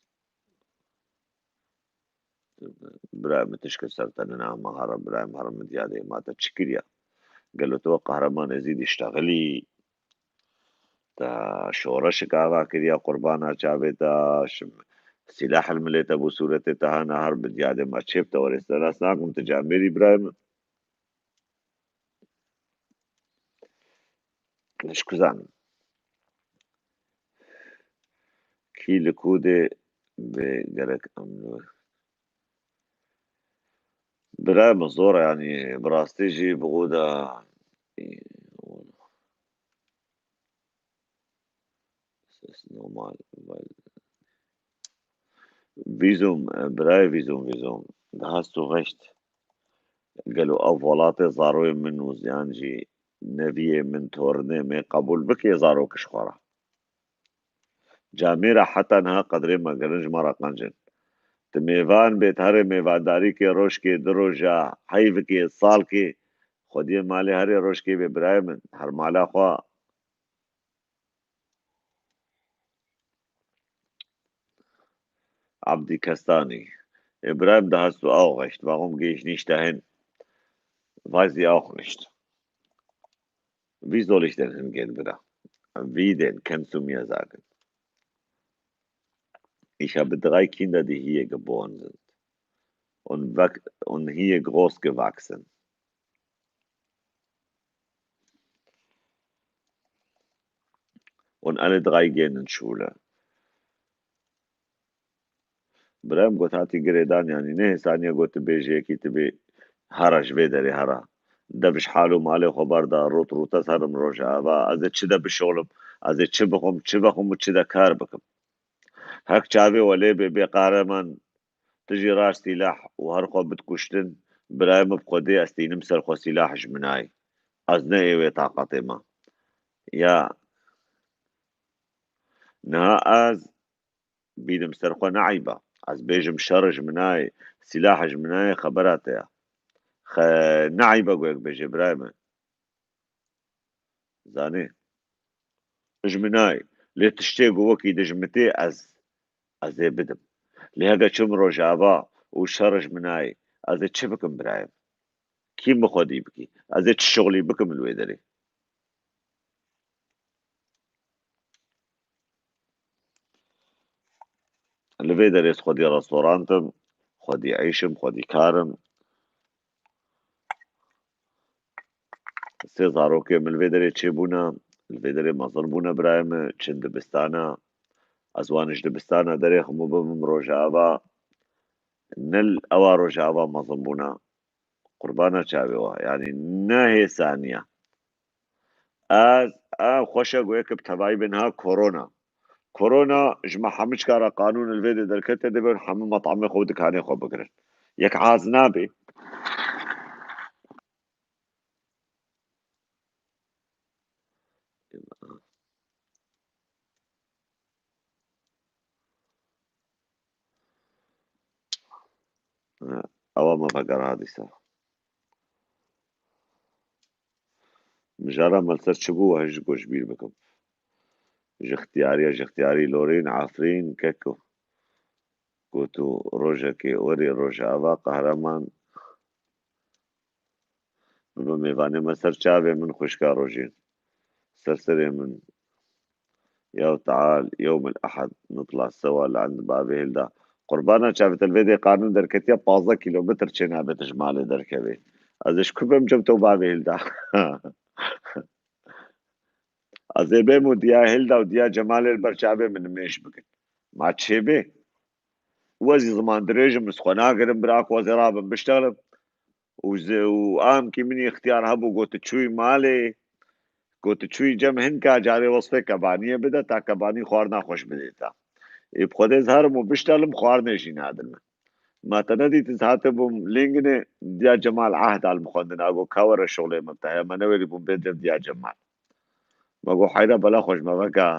Birayê min, tişkil ser te nina, ma here birayê min, here min diyadê ma te çi kiriya? Gelo tu wek Qehreman Êzîdî ştexilî? Te şoreşek ava kiriya qurbana çavê te? Şim sîlah li milê te bû sûretê te hana her bi diyadê ma çê bi te werê, senas nakim tu camêrî birayê min. Ji ku zanim? Kî li ku dê bê gerek em li wir. Birayê min zor e, yanî bi rastî jî bi xwe de. Ses normal. Vîzum, e, birayê vîzum, vîzum. Daha tu recht. Gelo ev welatê zaroyê min û ziyan jî neviyê min, torinê min qebûl bike zarok ji xwe re? Camêra heta niha qedrê me kirin, ji me re qenc in. Tu mêvan bê, tu herê mêvandarîkê rojkê, du roja, heyvikê, salkê, xwediyê malê herê rojkê bê birayê min, her mala xwe. Abdî Kestanî. Îbrahim, da hast du auch recht. Warum gehe ich nicht dahin? Weil sie auch nicht. Wie soll ich denn hingehen, Bruder? Wie denn, kannst du mir sagen? Ich habe drei Kinder, die hier geboren sind und, wak- und hier groß gewachsen. Und alle drei gehen in Schule. Birayê min, got hatî girêdan, yanî ne hêsaniye got tu bêjî yekî tu bê hera ji vê derê hera. Dev ji hal û malê xwe berda, rût rût ez herim Rojava. Ez ê çi de bişolim, ez ê çi bixwim, çi vexwim û çi de kar bikim. Hek çavê we lê bê, bê Qehreman, tu jî raş sîlah û her xwe bidikuştin, birayê min, bi Xwedê ez tînim ser xwe sîlah ji min nayê. Ez ne ê wê taqetê me. Ya niha ez bînim ser xwe ne eyba. Ez bêjim şer ji min nayê, sîlah ji min nayê, xebera te ya. Xe-, ne eyba ku yek bêje birayê min. Zanî. Ji min nayê. Lê tiştê ku wekî dijmitê ez, ez ê bidim. Lê heke çim Rojava û şer ji min nayê, ez ê çi bikim birayê min? Kî min xwedî bikî? Ez ê çi şixulî bikim li wê derê? Li vê derê ez xwedî restorant im, xwedî eyş im, xwedî kar im. Sê zarokê min li vê derê çêbûne, li vê derê mezin bûne birayê min, çin dibistana. Ez wan ji dibistana derêxim û bibim Rojava. Ne li ewa Rojava mezin bûne. Qurbana çavê we. Yanî ne hêsaniye. Ez, ev xweş e, goya ke bi tevayî bê niha korona. Korona ji me hemû çika re qanûn li vê de derkete, dibin hemû metamê xwe û dikanê xwe bigirin. Yek az nabê. Ewa me vegera dîsa. Mijara me li ser çi bû, we ji ku ji bîr bikim. Ji xtiyariya, ji xtiyarî lorîn, Efrîn, keko. Got û rojekê werê Rojava Qehreman. Bibe mêvanê me ser çavê min xwişka Rojîn. Ser serê min. Ya Teal, yewm el-ehad nitla sewa li end bavê Hilda. Qurbana çavê te, li vê dê qanûn derketiye, pazdeh kîlometr çênabe tu ji malê derkevê. Ez ê ji ku bêm cem te û bavê Hilda? Ez ê bêm û diya Hilda û diya Cemalê li ber çavê min nimêj bikin. Ma çêbê? Û ez ê ziman dirêj im, ez xwe nagirim bira ku ez ê rabim biştexlim. Û ze-, û amkî min îxtiyar hebû, got, tu çûyî malê, Got, tu çûyî cem hinka carê wesfê kebaniyê bide, ta kebanî xwarina xweş bidê te. Ê bi Xwedê ez herim û biştelim, xwarinê jî nadin min. Ma te nedît ez hatibûm Lênginê, Diya Cemal ehda li min xwendina, got, ka were şolê min te heye, me newêrî bûm bê cem Diya Cemal. Me got, heyra bela xweş me veke.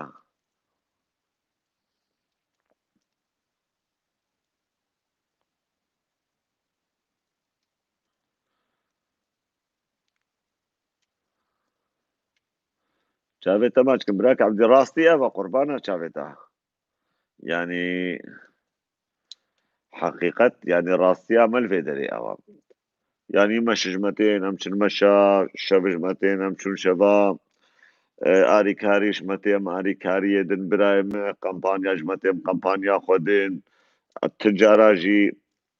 Çavê te maç kim, birek Ebdî, rastî ev e, qurbana çavê te. Yanî, heqîqet, yanî, rastiya me li vê derê ew e. Yanî, meş ji me tên, em çin meşa, şev ji me tên, em çûn şeva, e, arîkarî ji me tê, em arîkariyê din, birayê min, kampanya ji me tê, em kampanya xwe din. Tu cara jî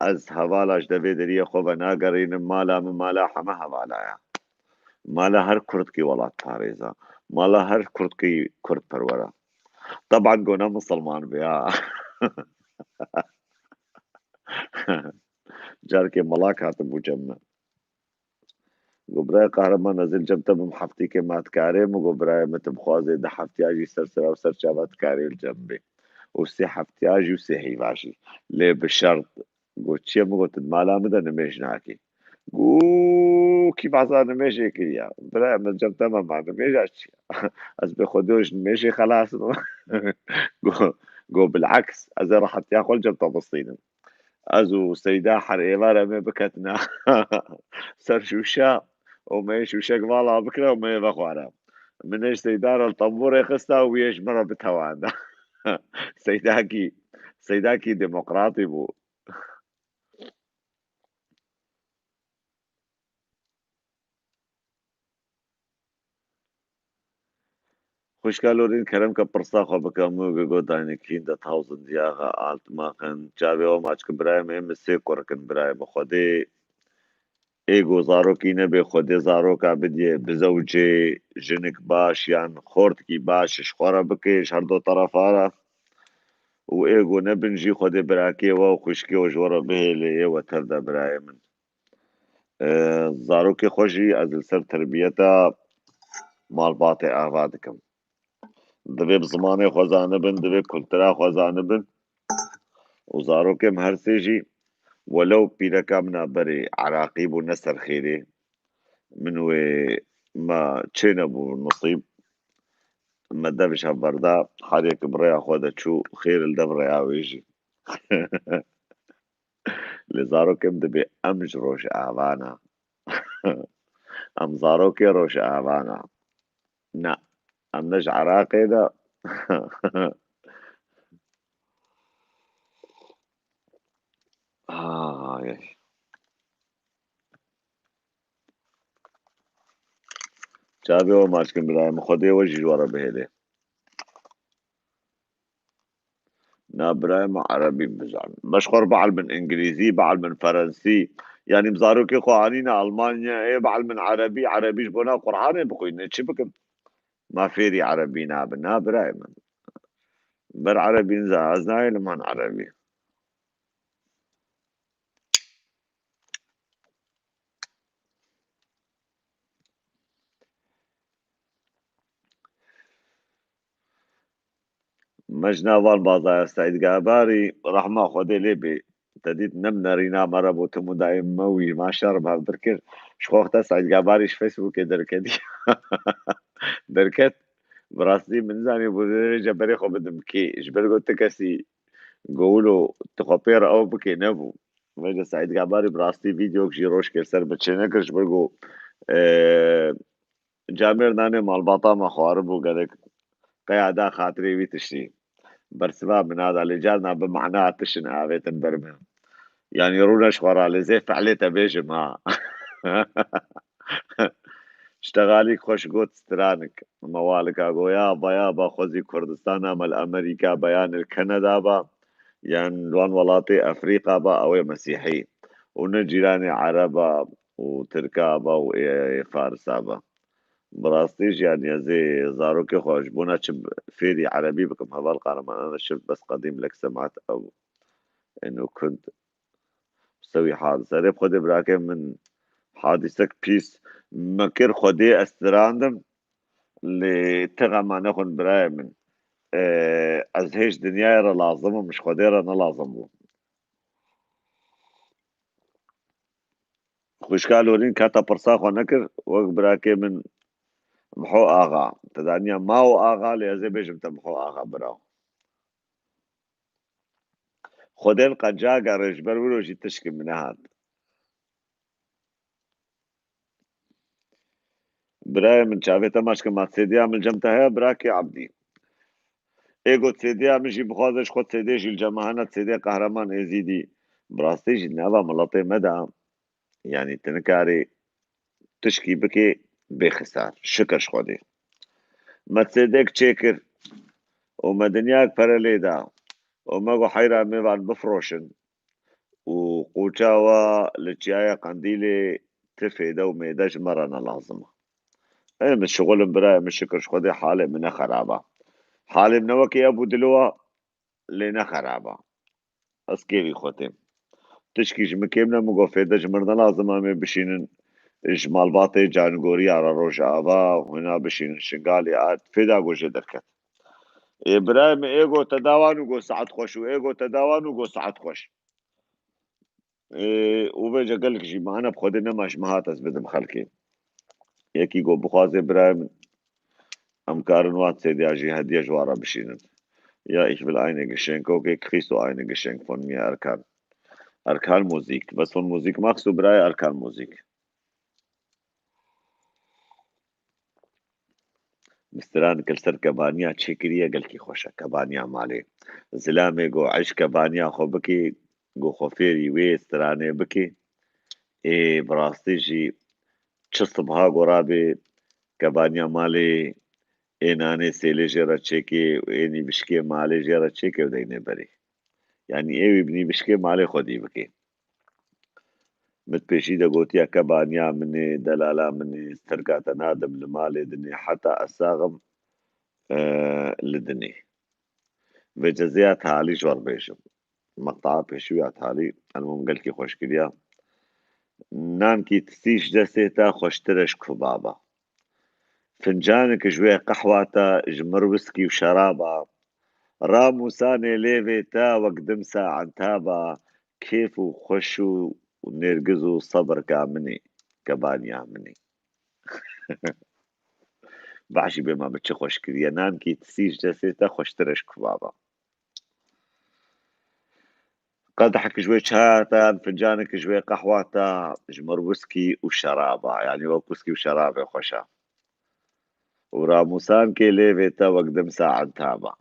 ez hevala ji devê deriyê xwe venagerînim, mala min mala heme hevala ye. Mala her kurdkî welatparêz e. Mala her kurdkî kurdperwer e. Teban go ne misilman be ya. Carkê melak hatibû cem me. Go, birayê Qehreman, ez ê li cem te bim heftîkê, ma dikarê? Min go, birayê min, tu bixwazê di heftiya jî ser sera û ser çava dikarê li cem bê. Û sê heftiya jî û sê heyva jî. Lê bi şert. Go, çi ye? Min go, tu di mala min de nimêj nakî. Go, kî behsa nimêjê kiriya? Birayê min, cem te me ma nimêja çi ye? Ez bê Xwedê ji nimêjê xelas bim. Go, go, bileks, ez ê rehetiya xwe li cem te bistînim. Ez û Seyda her êvar em ê biketina ser şûşe û me yê şûşek vala bikira û me yê vexwara. Min ê ji Seyda re li tembûrê xista û wî yê ji min re bitewanda. Seydakî, Seydakî demokratî bû. Xwişka Lorîn, kerem ke pirsa xwe bike, min wê got, eine Kinder tausend Jahre alt machen. Çavê we maç ki, birayê min, min sê kurik in, birayê min, Xwedê ê go zarokî nebê, Xwedê zaroka bidye, bizewcê, jinik baş yan xortikî baş ji xwe re bike, ji her do terefa re. Û ê go nebin jî, Xwedê birakê we û xwişkê we ji we re bihêle, ê we tev de, birayê min. E, zarokê xwe jî ez li ser terbiyeta malbatê ava dikim. Divê bi zimanê xwe zanibin, divê kultura xwe zanibin. Û zarokê min her sê jî, welew pîreka min a berê Iraqî bû, ne ser xêrê. Min wê me çê nebû nisîb. Me dev ji hev berda, her yek bi rêya xwe de çû, xêr li dev rêya wê jî. Lê zarokê min dibê em ji Rojava ne. Em zarokê Rojava ne. Ne. Em ne ji Iraqê ne. Ay. Çavê we maç kin birayê min. Xwedê we jî ji we re bihêlê. Na birayê min, erebî bizanin. Meşxor bielmin îngilîzî, bielmin ferensî. Yanî zarokê xwe anîne Almanya, ê bielmin erebî, erebî ji bona Qur'anê bixwîne. Çi bikim? Ma fêrî erebî nabin. Na birayê min. Ber erebî niza, ez nayêlim han erebî. Me ji nav van bazaya Seîd Gabarî, rehma Xwedê lê bê. Te dît, ne bi nerîna me re bû, tim û dayê me wî, ma şer bi hev birkir. Ji xwe wexta Seîd Gabarî ji Facebookê derketî. Derket, bi rastî min nizanî bû, dê vêca berê xwe bidim kê. Ji ber ku ti kesî go wilo tu xwe pê re ew bikê, nebû. Vêca Seîd Gabarî bi rastî vîdeok jî roj kir ser, bi çê nekir, ji ber ku, e, camêr nanê malbata me xwaribû, gelek qeya da xatirê wî tiştî. Bersiva min nada, lê carna bi mana tiştin avêtin ber min. Yanî rûne ji xwe ra, lê zê fehlê te bêjim ha. Ştegalîk xweş got stranik. Mewalika goya, baya ba xwezî Kurdistana me li Amerîka be yan li Kanada be, yan li wan welatê Efrîka be, ew ê Mesîhî. Û ne cîranê Ereba û Tirka be û ê, ê Farisa be. Bi rastî jî, yanî ez ê zarokê xwe ji bona çi fêrî erebî bikim, heval Qahreman, ana şift bes qedîm lek semat ew eno kund sewî hadise. Rê bi Xwedê birakê min, hadisek pîs me kir, Xwedê ez tirandim. Lê ti xema nexwin birayê min. E, ez hêj dinyayê re lazim im, ji Xwedê re ne lazim bûm. Xwişka Lorîn kata pirsa xwe nekir, wek birakê min Miho Axa. Te daniya Mao Axa, lê ez ê bêjim te Miho Axa, biraw. Xwedên qenca gere, ji ber wilo jî tişkî min nehat. Birayê min, çavê te maç ke, ma sêdiya min cem te heye, birakê Ebdî? Ê got sêdiya min jî bixwaze, ji xwe sêdê jî li cem me hene, sêdê Qehreman Êzîdî. Bi rastî jî nava miletê me de, yanî tu nikarî tişkî bikê bê xisar. Şikir ji Xwedê. Me sêdek çêkir û me dinyayek pere lê da û me got heyra mêvan bifroşin û qûça we li çiyaya Qendîlê ti fêde û mêde ji me re ne lazim e. Ê min şixul in birayê min, şikir ji Xwedê halê min ne xerab e. Halê min ne wekî ev bû dilo e, lê ne xerab e. Ez kêrî xwe têm. Tişkî ji min kêm ne, min got fêde ji min re ne lazim e, em ê bişînin ji malbatê Cangoriya re Rojava, hûna bişînin Şingalê, a fêda got jê derket. Ê birayê min, ê got te dawa nû got saet xweş û ê got te dawa nû got saet xweş. Ê, û vêca gelek jî mane bi Xwedê nema ji min hat ez bidim xelkê. Yekî got bixwaze birayê min, em karin wan sêdiya jî hediye ji wan re bişînin. Ja, ich will eine Geschenk, okay, kriegst du eine Geschenk von mir, Erkan. Erkan Musik, was von Musik machst du, birayê Erkan Musik? Bi stranek li ser kebaniya çêkiriye gelkî xweş e. Kebaniya malê. Zilamê got, "Eş kebaniya xwe bikê, got xwe fêrî wê stranê bikê." Ê, bi rastî jî çi sibha got rabê kebaniya malê, ê nanê sêlê jê re çêkê û ê nîvişkê malê jê re çêkê û deynê berê. Yanî ê wî bi nîvişkê malê xwedî bikê. Min pêşî de gotiya, kebaniya min ê, delala min ê, stirka te nadim li malê dinê, heta ez sax im, e, li dinê. Vê cezêya talî ji we re bêjim. Meqtaa pêşûya talî, elmûm gelkî xweş kiriya. Nankî tisî ji destê te xweştir e ji kubaba. Fincanek ji wê qehwa te ji mir wiskî û şeraba. Ramûsanê lêvê te wek dimsa entaba, kêf û xweş û nêrgiz û sebirka min ê, kebaniya min ê. Behşî bê ma min çi xweş kiriye. Nankî tisî ji destê te xweştir e ji kubaba. Qedehek ji wê çaya te, yan fincanek ji wê qehwa te, ji mir wiskî û şeraba. Yanî wek wiskî û şerabê xweş e. Û ramûsankê lêvê te wek dimsa entaba.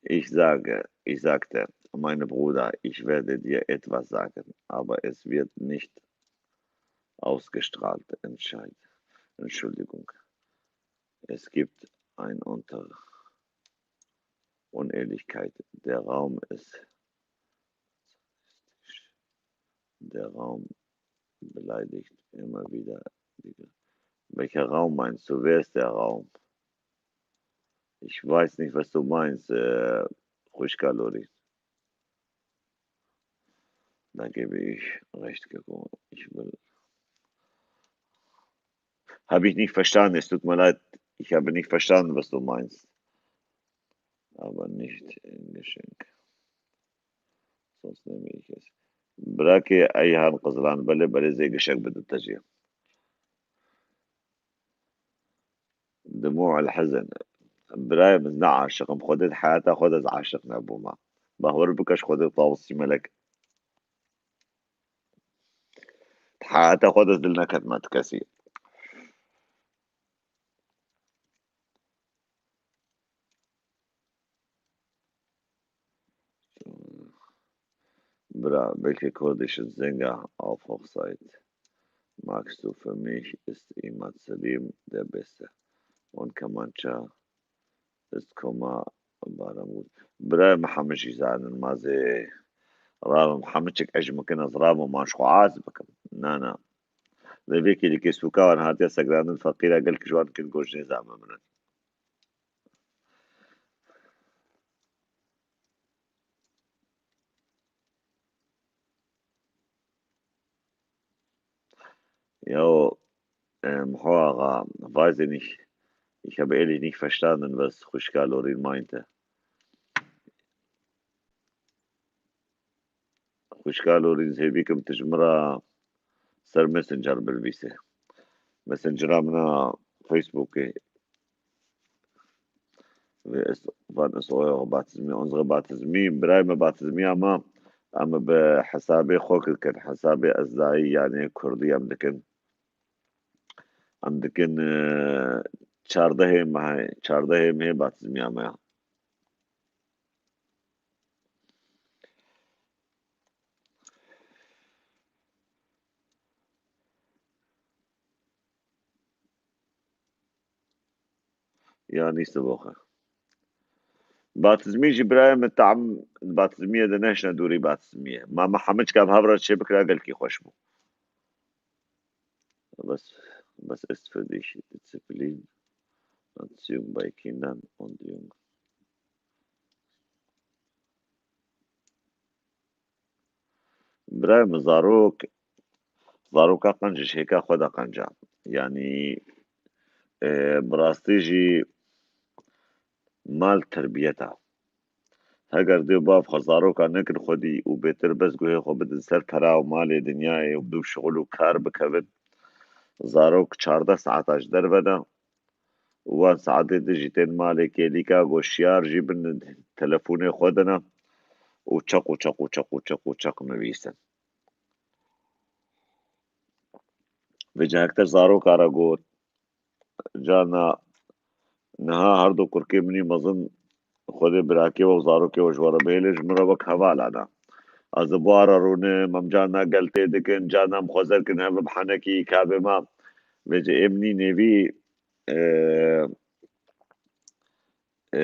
Ich sage, ich sagte, meine Brüder, ich werde dir etwas sagen, aber es wird nicht ausgestrahlt. Entscheid-, Entschuldigung. Es gibt ein Unter-, Unehrlichkeit. Der Raum ist, der Raum beleidigt immer wieder die Ge-, welcher Raum meinst du? Wer ist der Raum? Ich weiß nicht, was du meinst, äh, Xwişka Lorî. Da gebe ich recht, Keko. Ich will, habe ich nicht verstanden. Es tut mir leid, ich habe nicht verstanden, was du meinst. Aber nicht ein Geschenk. Sonst nehme ich es. Birakê Eyhan Qizlan, belê, belê, zê gişek bidin te jî. Dimû el hizin. Birayê min, ne aşiq im. Xwedê di heyata xwe de ez aşiq nebûme. Bahwer bike ji Xwedê Tawusî Melek. Di heyata xwe de ez dil neketime ti kesî. Bra, welche kurdischen Sänger auf Hochzeit magst du? Für mich ist Imad Selim der Beste. Und Kamança ist Koma Baramut. Bra, Mihemed jî zanin, ma zê rabim, hemû çik ej mikin, ez rabim, man ji xwe az bikim. Na, na. Lê vê kêlîkê sûka wan hatiye segrandin, feqîra gelek ji wan kin goş nêzame min in. Ya, Em, Ho Axa, weiß ich nicht. Ich habe ehrlich nicht verstanden, was Xwişka Lorin meinte. Xwişka Lorin, hêvî kim tu ji min re ser Messenger binivîse. Messengera min a Facebookê. Vê es-, van es oya batizmî, unsere batizmî, birayê me batizmî ama em bi hesabê xwe dikin, hesabê ezdayî, yanî kurdî em dikin. Em dikin, e, çardehê mehê, çardehê mehê batizmî ama ya. Ya nîste boxe. Batizmî jî birayê min tam batizmiyê de neşne dûrî batizmiyê. Ma me hemû çika bi hev re çê bikira gelkî xweş bû. Bes, bes ist für dich Disziplin, Erziehung bei Kindern und Jugend. Birayê min, zarok, zaroka qenc ji hêka xwe de qenc e. Yanî, e, bi rastî jî mal terbiyet e. Heger dê û bav xwe zaroka nekin xwedî û bêtir bes guhê xwe bidin ser pera û malê dinyayê û bi şixul û kar bikevin, zarok çardeh saeta ji derve ne, û wan saetê din jî tên malê kêlîka goşiyar jî bin telefonê xwe de ne û çeq û çeq û çeq û çeq û çeq nivîsin. Vê cihektir zaroka re got, carna niha her du kurkê min î mezin Xwedê birakê we û zarokê we ji we re bihêle, ji min re wek hevala ne. Ez ê bi wan re rûnim, em carna geltê dikin, carna em xwezer kin hev bi henekî kabê me. Vêce ê min î nêvî, e, e,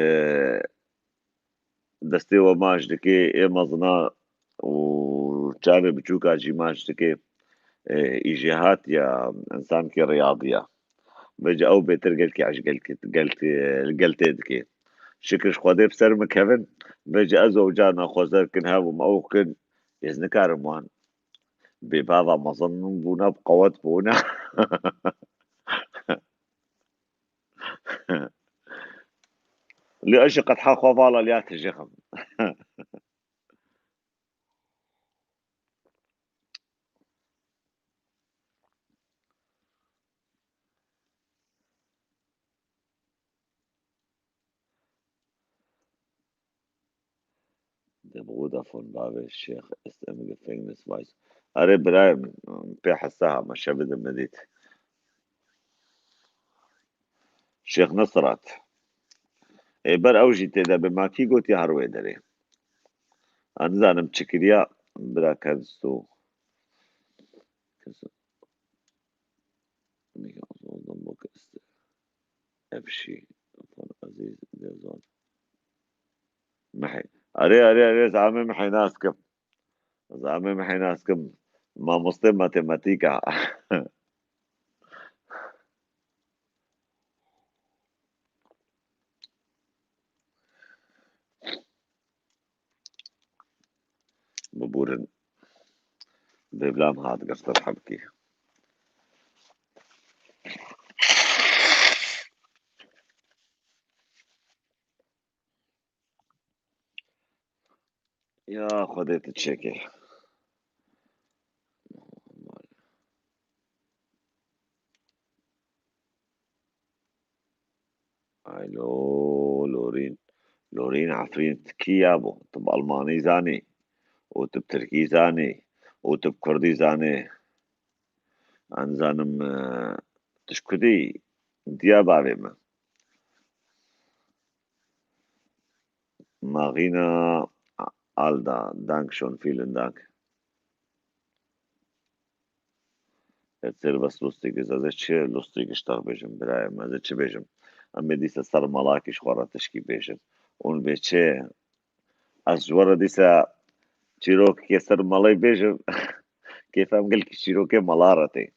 destê we maç dike, ê mezina û çavê biçûka jî maç dike. E, î jêhat ya, însankî riyadî ya. Vêce ew bêtir gelkî ez gelkî, gelkî, geltê dike. Şikir ji Xwedê bi ser min kevin, vêce ez ew carna xwezer kin hev û me ew kin, ez nikarim wan. Bê bava mezin bûne, bi qewet bûne. Lê ez jî qetha xwe vala lê ya tijixim. Dem Vodafone bavê Şêx ist im Gefängnis weiß. Erê birayê min, pê hesa ha, me şevê de me dît. Şêx Nesrat. Ê ber ew jî tê de be, ma kî gotiye her wê derê? Ez nizanim çi kiriya, bira Kensto. Kensto. Efşî. Efan Ezîz Dezan. Mihê. Erê, erê, erê, ez amê Mihê nas kim. Ez amê Mihê nas kim. Mamoste matematîka. Biburin. Devlam hat girtin hebkî. Ya Xwedê tu çêkê. Alo, Lorîn. Lorîn Efrîn, tu kî ya bo? Tu bi Almanî zanî û tu bi Tirkî zanî û tu bi Kurdî zanî. Ez nizanim, e, tu ji kudî diya bavê min. Marina Alda, Dankeschön, vielen Dank. Erzähl, was Lustiges. Ez ê çi lustig ji te re bêjim, birayê min? Ez ê çi bêjim? Em ê dîsa ser malakî ji xwe re tişkî bêjin. Hûn bê çi? Ez ji we re dîsa çîrokekê ser malê bêjim. Kêfa min gelkî çîrokê mala re tê.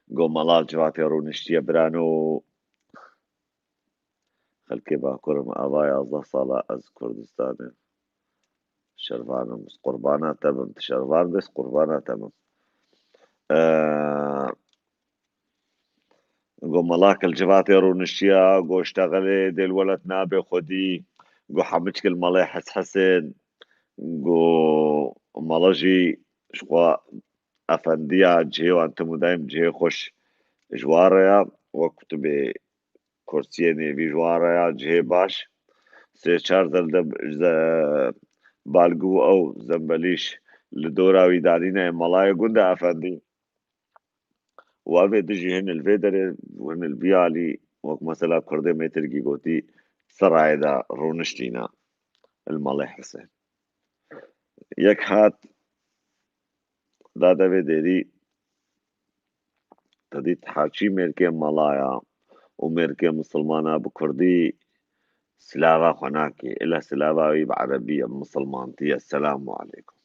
Go mala civatê rûniştiye birano. Xelkê Bakur im, ava yazdeh sala ez Kurdistanê şervan im. Qurbana te bim, tu şervan bes qurbana te bim. Ee, مەڵاکە لە جڤاتێ ڕوونشتیە، گۆ شتەغەلێ دێل وەلەت نابێ خودی، گۆ حەمچکل مەڵێ حەسحەسێن، گۆ مەڵە ژی شخوا ئەفەندیە جێوان تم و دایم جێ خۆش ژوارەیە، وەک کوتبێ کورسیە نێوی ژوارەیە جێ باش، سێ چار زەردە زە-، بالگو ئەو زەمبەلیش لە دۆراوی دانینە مەڵایە گوندە ئەفەندی. و ئەڤێ دژی هن الوێ دەرێ، هن الویالی، وەک مەسەلا کوردێ مێترگی گۆتی، سەرایەدا ڕوونشتینە المەڵێ حسێن. یەک هات، دا دەوێ دێری، تەدیت حاچی مێرکێ مەڵایە و مێرکێ مسلمانە بە کوردی سلاوا خۆ ناکێ، ئلە سلاواوی بە عەرەبیە، مسلمانتیە، سلام علیکم.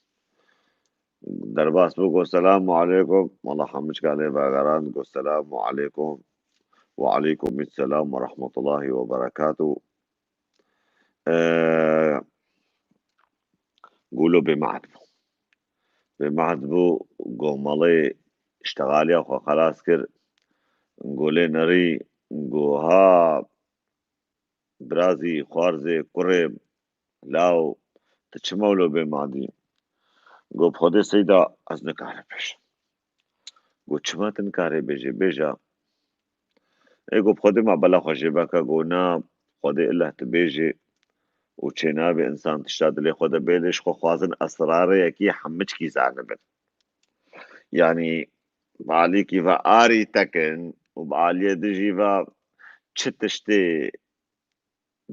دەرباس بوو، گۆ سلام علیکم، مەڵا حەمچکانێ باگەران، گۆ سلام علیکم، و علیکم السلام و رحمت الله و برکاته. ئە، گولو بێمەعد بوو. بێمەعد بوو، گۆ مەڵێ شتەغالیا خۆ خەلاس کرد، گۆ لێ نەری، گۆ ها برازی، خواrzê، kurê, law, tu çima wilo bêmadî? Got, Xwedê seyda, ez nikarim bêjim. Got, çima tu nikarê bêjê? Bêje. Ê got, Xwedê ma bela xwe jê beke. Got, na, Xwedê illa tu bêjê û çênabê insan tişta dilê xwe de bêlê, ji xwe xwazin esrareyekî hemiçkî zanibin. Yanî, bi alîkî ve arî tekin û bi aliyê dijî ve çi tiştê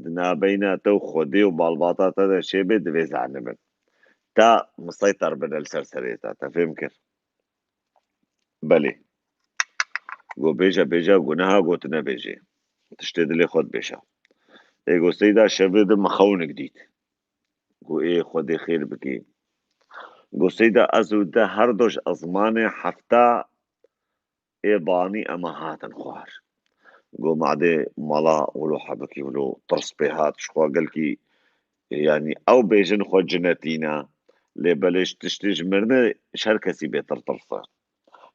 di nabeyna te û Xwedê û malbata te de çêbê, divê zanibin. Ta miseyter bide li ser serê te. Te fêm kir? Belê. Go bêje, bêje, go neha go tu nebêjê. Tiştê dilê xwe dibêje. Ê go seyda şevê de min xewnik dît. Go ê Xwedê xêr bikî. Go seyda ez û de her do ji ezmanê hefta ê banî ema hatin xwar. Go madê mala wilo hebikî wilo tirs pê hat, ji xwe gelkî, yanî ew bêjin xwe cinetî ne, lê belê ji tiştê ji mirine ji her kesî bêtir tirs e.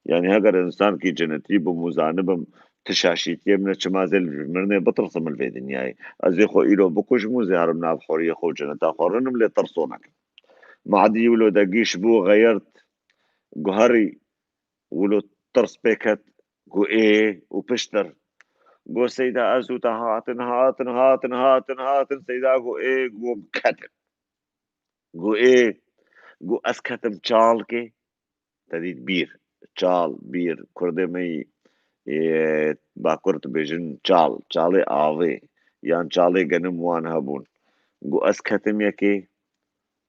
Yanî heger însankî cinetî bim û zanibim ti şaşîtiyê min e, çima zê li ji mirinê bitirsim li vê dinyayê? Ez ê xwe îro bikujim û zê herim nav horiyê xwe û cineta xwe rinim, lê tirso nekim. Madî wilo de gîş bû, xeyirt, guherî, wilo tirs pê ket, got ê û piştir. Got seyda ez û te hatin, hatin, hatin, hatin, hatin, seyda got ê, got ketin. Got ê, got ez ketim çalkê, te dît bîr, çal, bîr, kurdê me yî, ê, bakur dibêjin çal, çalê avê, yan çalê genim wan hebûn. Got ez ketim yekê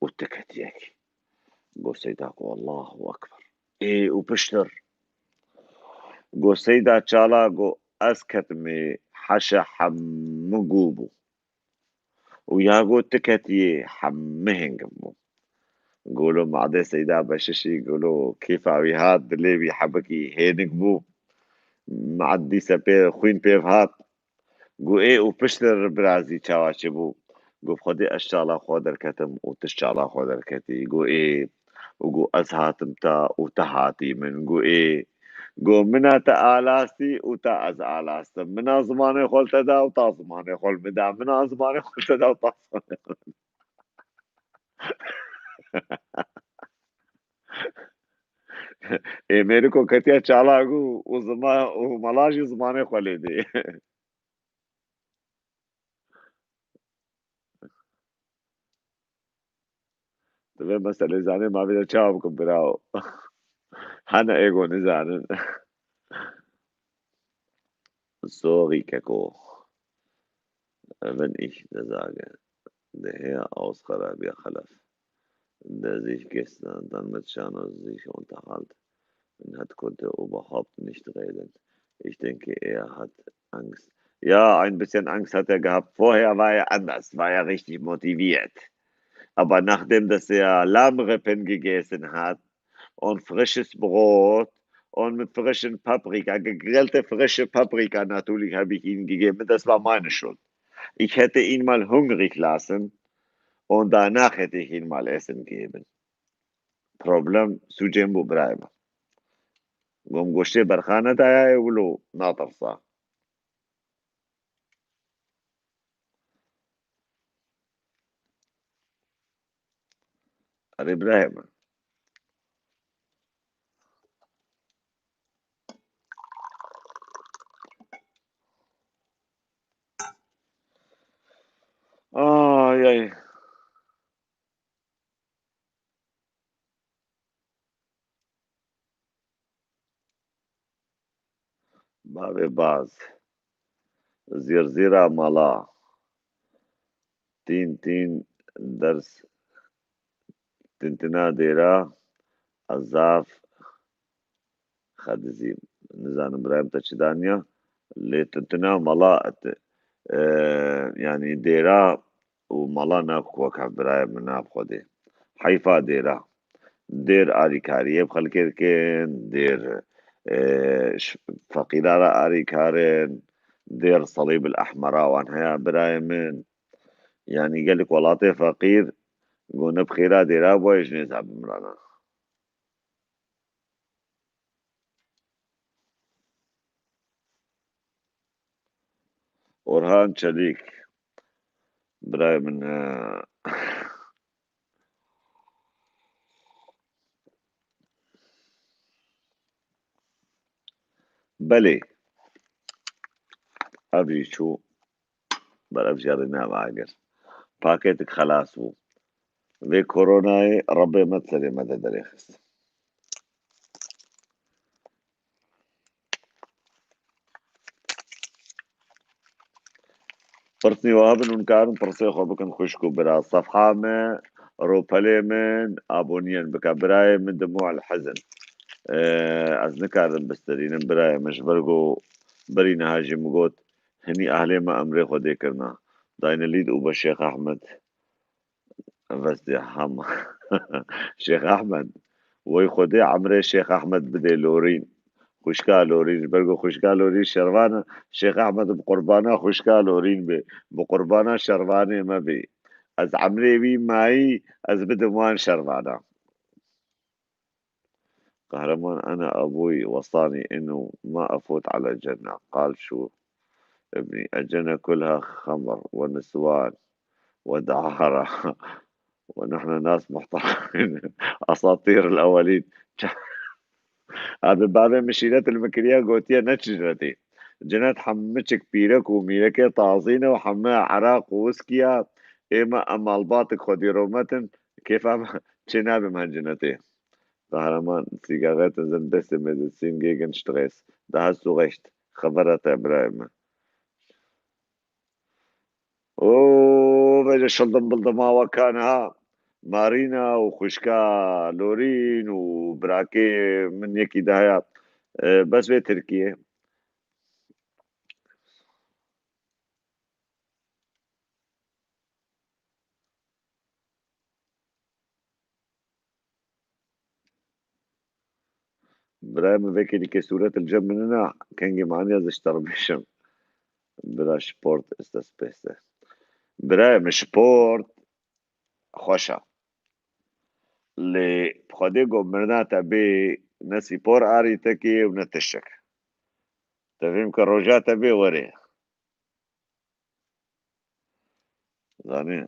û tu ketî yekê. Got seyda got Allahu Ekber. Ê û piştir. Got seyda çala got ez ketimê heşe hemû gû bû. Û ya got tu ketiyê hemû hêngim bû. Golo madê seyda beşişî, golo kêfa wî hat, dilê wî hebikî hênik bû. Mad dîse pê xwîn pêv hat. Got ê û piştre birazî çawa çi bû. Got Xwedê ez çala xwe derketim û tu çala xwe derketî. Got ê û got ez hatim te û te hatî min. Got ê got mina te alastî û te ez alastim. Mina zimanê xwe li te da û ta zimanê xwe li min da. Mina zimanê xwe li te da û ta zimanê xwe li min da. Ê mêriko ketiya çalak û, û zima-, û mala jî zimanê xwe lê dê. Divê meselê zanê ma vê de çawa bikim birawo. Hene êgo nizanin. Sorry keko. Wenn ich da sage, der Herr aus Arabia Khalaf, der sich gestern dann mit Shanos sich unterhält, und hat konnte überhaupt nicht reden. Ich denke, er hat Angst. Ja, ein bisschen Angst hat er gehabt. Vorher war er anders, war er richtig motiviert. Aber nachdem, dass er Lammrippen gegessen hat und frisches Brot und mit frischen Paprika, gegrillte frische Paprika, natürlich habe ich ihnen gegeben, das war meine Schuld. Ich hätte ihn mal hungrig lassen und danach hätte ich ihn mal Essen gegeben. Problem sucê min bû birayê min. Gom goştê berxane daye wilo natirsa. Erê birayê min. Ay, ay. Bavê baz. Zîrzîra mala. Tîn tîn ders. Tintina dêra. Ezaf. Xedizî. Nizanim birayê min te çi daniya. Lê tintina mala, e, yanî dêra û mala nak wek hev birayê min nav Xwedê. Heyfa dêra. Dêr alîkariyê bi xelkê dikin, dêr, e, ş-, feqîra re alîkar in, dêr selîb el ehmera wan heye birayê min. Yanî gelek welatê feqîr, go ne bi xêra dêra bûye ji nêza bimrana. Orhan Çelîk, birayê min, e, belê, ev jî çû. Ber ev jî rê nava agir. Pakêtik xelas bû. Vê koronayê Rebbê me di serê me de derêxist. Pirsî wiha bin hûn karin pirsê xwe bikin xwişk û bira. Sefha me, ropelê min, aboniyên bike. Birayê min Dimû el Hizin. Ee, ez nikarim bisterînim birayê min ji ber ku berî niha jî min got, hinî ahlê me emrê Xwedê kirina. Dayne lîd û be Şêx Ehmed. Vestê hema. Şêx Ehmed. Wey Xwedê emrê Şêx Ehmed bidê Lorîn. Xwişka Lorîn. Ji ber ku xwişka Lorîn şervan e. Şêx Ehmed bi qurbana xwişka Lorîn bê. Bi qurbana şervanê me bê. Ez emrê wî mayî, ez bidim wan şervana. قهرمان، أنا أبوي وصاني إنه ما أفوت على الجنة. قال: شو ابني، الجنة كلها خمر ونسوان ودعارة ونحن ناس محترمين. أساطير الأولين. Abi bavê min şîret li min kiriye, gotiye ne çi cinetê. Cinet hemû çik pîrek û mîrekê tazî ne û hemû eraq û wiskiya. Ê me em malbatik xwedî rometin, kêfa me çê nabe me cinetê. Kahraman, Zigaretten sind beste Medizin gegen Stress. Da hast du recht. Xebera te birayê min. Oo, vêce şildim bildim awa kan ha. Marîna û xwişka Lorîn û birakê min yekî daha ya. E, bes vê Tirkiye. Birayê min, vekê dîkê sûret li cem min nina, kengê maniya ez ji te re bêjim. Bira sport ist das Beste. Birayê min, sport xweş e. Lê bi Xwedê ku mirina te bê, ne spor arî te kê û ne tiştek. Te fêm ke roja te bê werê. Zanî.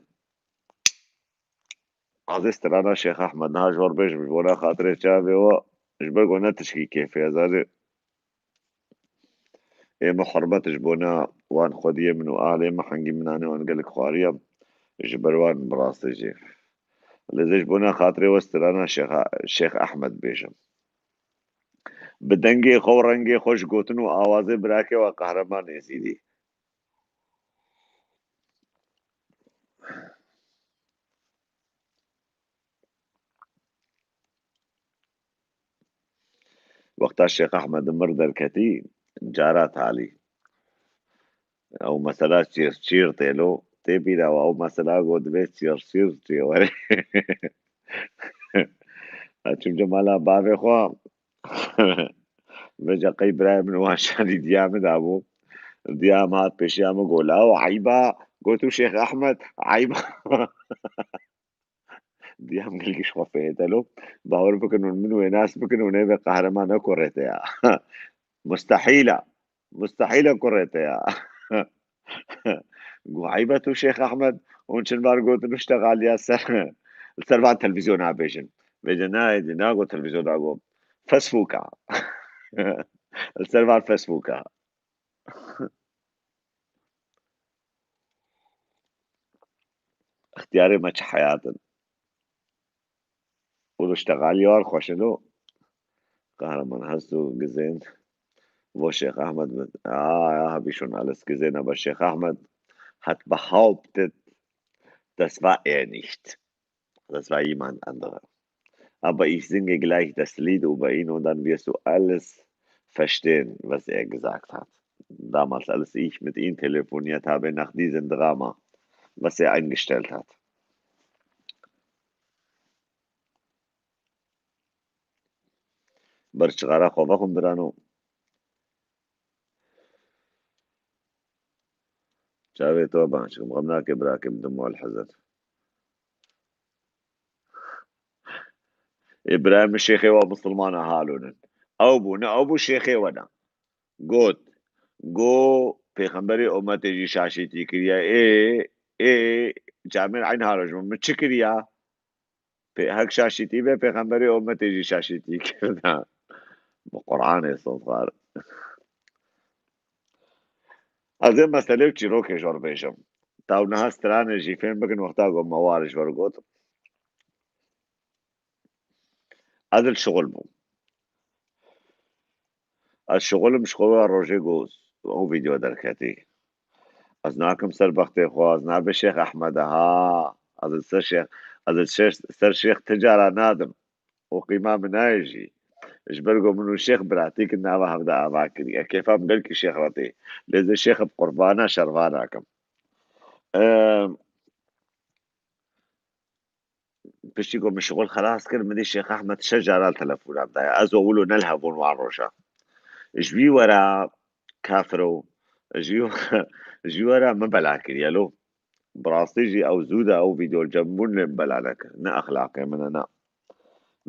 Azê strana Şêx Ehmed, niha ji we re bêjim, ji bona xatirê çavê we, ji ber ku ne tişkî kêfê ye, zanî. Ê min hurmet ji bona wan xwediyê min û alê min, hengî min anê wan gelek xwariye, ji ber wan bi rastî jî. Lê ez ê ji bona xatirê we strana Şêx, Şêx Ehmed bêjim. Bi dengê xwe û rengê xwe ji gotin û awazê birakê we Qehreman Êzîdî. Wexta Şêx Ehmed mir derketî, cara talî. Ew mesela çîr çîr tê lo, tê bîra we ew mesela got divê çîr çîr çê were. Çûm cemala bavê xwe. Vêca qey birayê min wan şanî diya min dabû. Diya min hat pêşiya min got, "Lawo, eyba." Got, "Tu Şêx Ehmed, eyba." Diya min gelkî ji xwe fêhêtelo. Bawer bikin hûn min wê nas bikin, hûn ê vê qehreman ne kurê te ya. Mustehîl e. Mustehîl e kurê te ya. Got, "Eyba tu Şêx Ehmed." Hûn çin bar gotin, "Uştexaliya ser." Li ser van televîzyona bêjin. Vêce nayê dî nago televîzyona go. Facebooka. Li ser van Facebooka. Extiyarê me çi heyat in. Û li ştegalî wan xweş in û Kahraman Hesto gesehen, wo Şêx Ahmed mit, ah, ja, hab ich schon alles gesehen, aber Şêx Ahmed hat behauptet, das war er nicht. Das war jemand anderer. Aber ich singe gleich das Lied über ihn und dann wirst du alles verstehen, was er gesagt hat. Damals, als ich mit ihm telefoniert habe, nach diesem Drama, was er eingestellt hat. Berçixara xwe vexwin birano. Çavê to ban çikim, xem nake birakim, dim wal hezir. Îbrahim şêxê wa musulmana halûnin. Ew bû, ne ew bû şêxê we ne. Got, go pêxemberê ummetê jî şaşîtî kiriye. Ê, ê, camêr eyn halo ji min, min çi kiriya? Pê-, hek şaşîtî be, pêxemberê ummetê jî şaşîtî kirda. Bi Qur'anê sond xwar. Ez ê meselê û çîrokê jor bêjim. Taw niha stranê jî fêm bikin, wexta ku me war ji wer got. Ez li şixul bûm. Ez şixulim, şixula rojê ku ew vîdeo derketî. Ez nakim ser bextê xwe, ez nabe Şêx Ehmed e, ha. Ez li ser Şêx, ez li ser, ser Şêx ti cara nadim. Û qîma min nayê jî. Ji ber ku min û Şêx biratîk in, nava hevda ava kiriye. Kêfa min gelkî Şêx re tê. Lê ez ê Şêx bi qurbana şervana kim. Em, Piştî ku min şixul xelas kir, min dî Şêx Ehmed şeş cara li telefona min daye. Ez û wilo ne li hev bûn wan roja. Ji wî were kafiro, ji wî, ji wî were min bela kiriye lo. Bi rastî jî ew zû de ew vîdeo li cem bûn lê min bela nekir. Ne exlaqê min e, ne.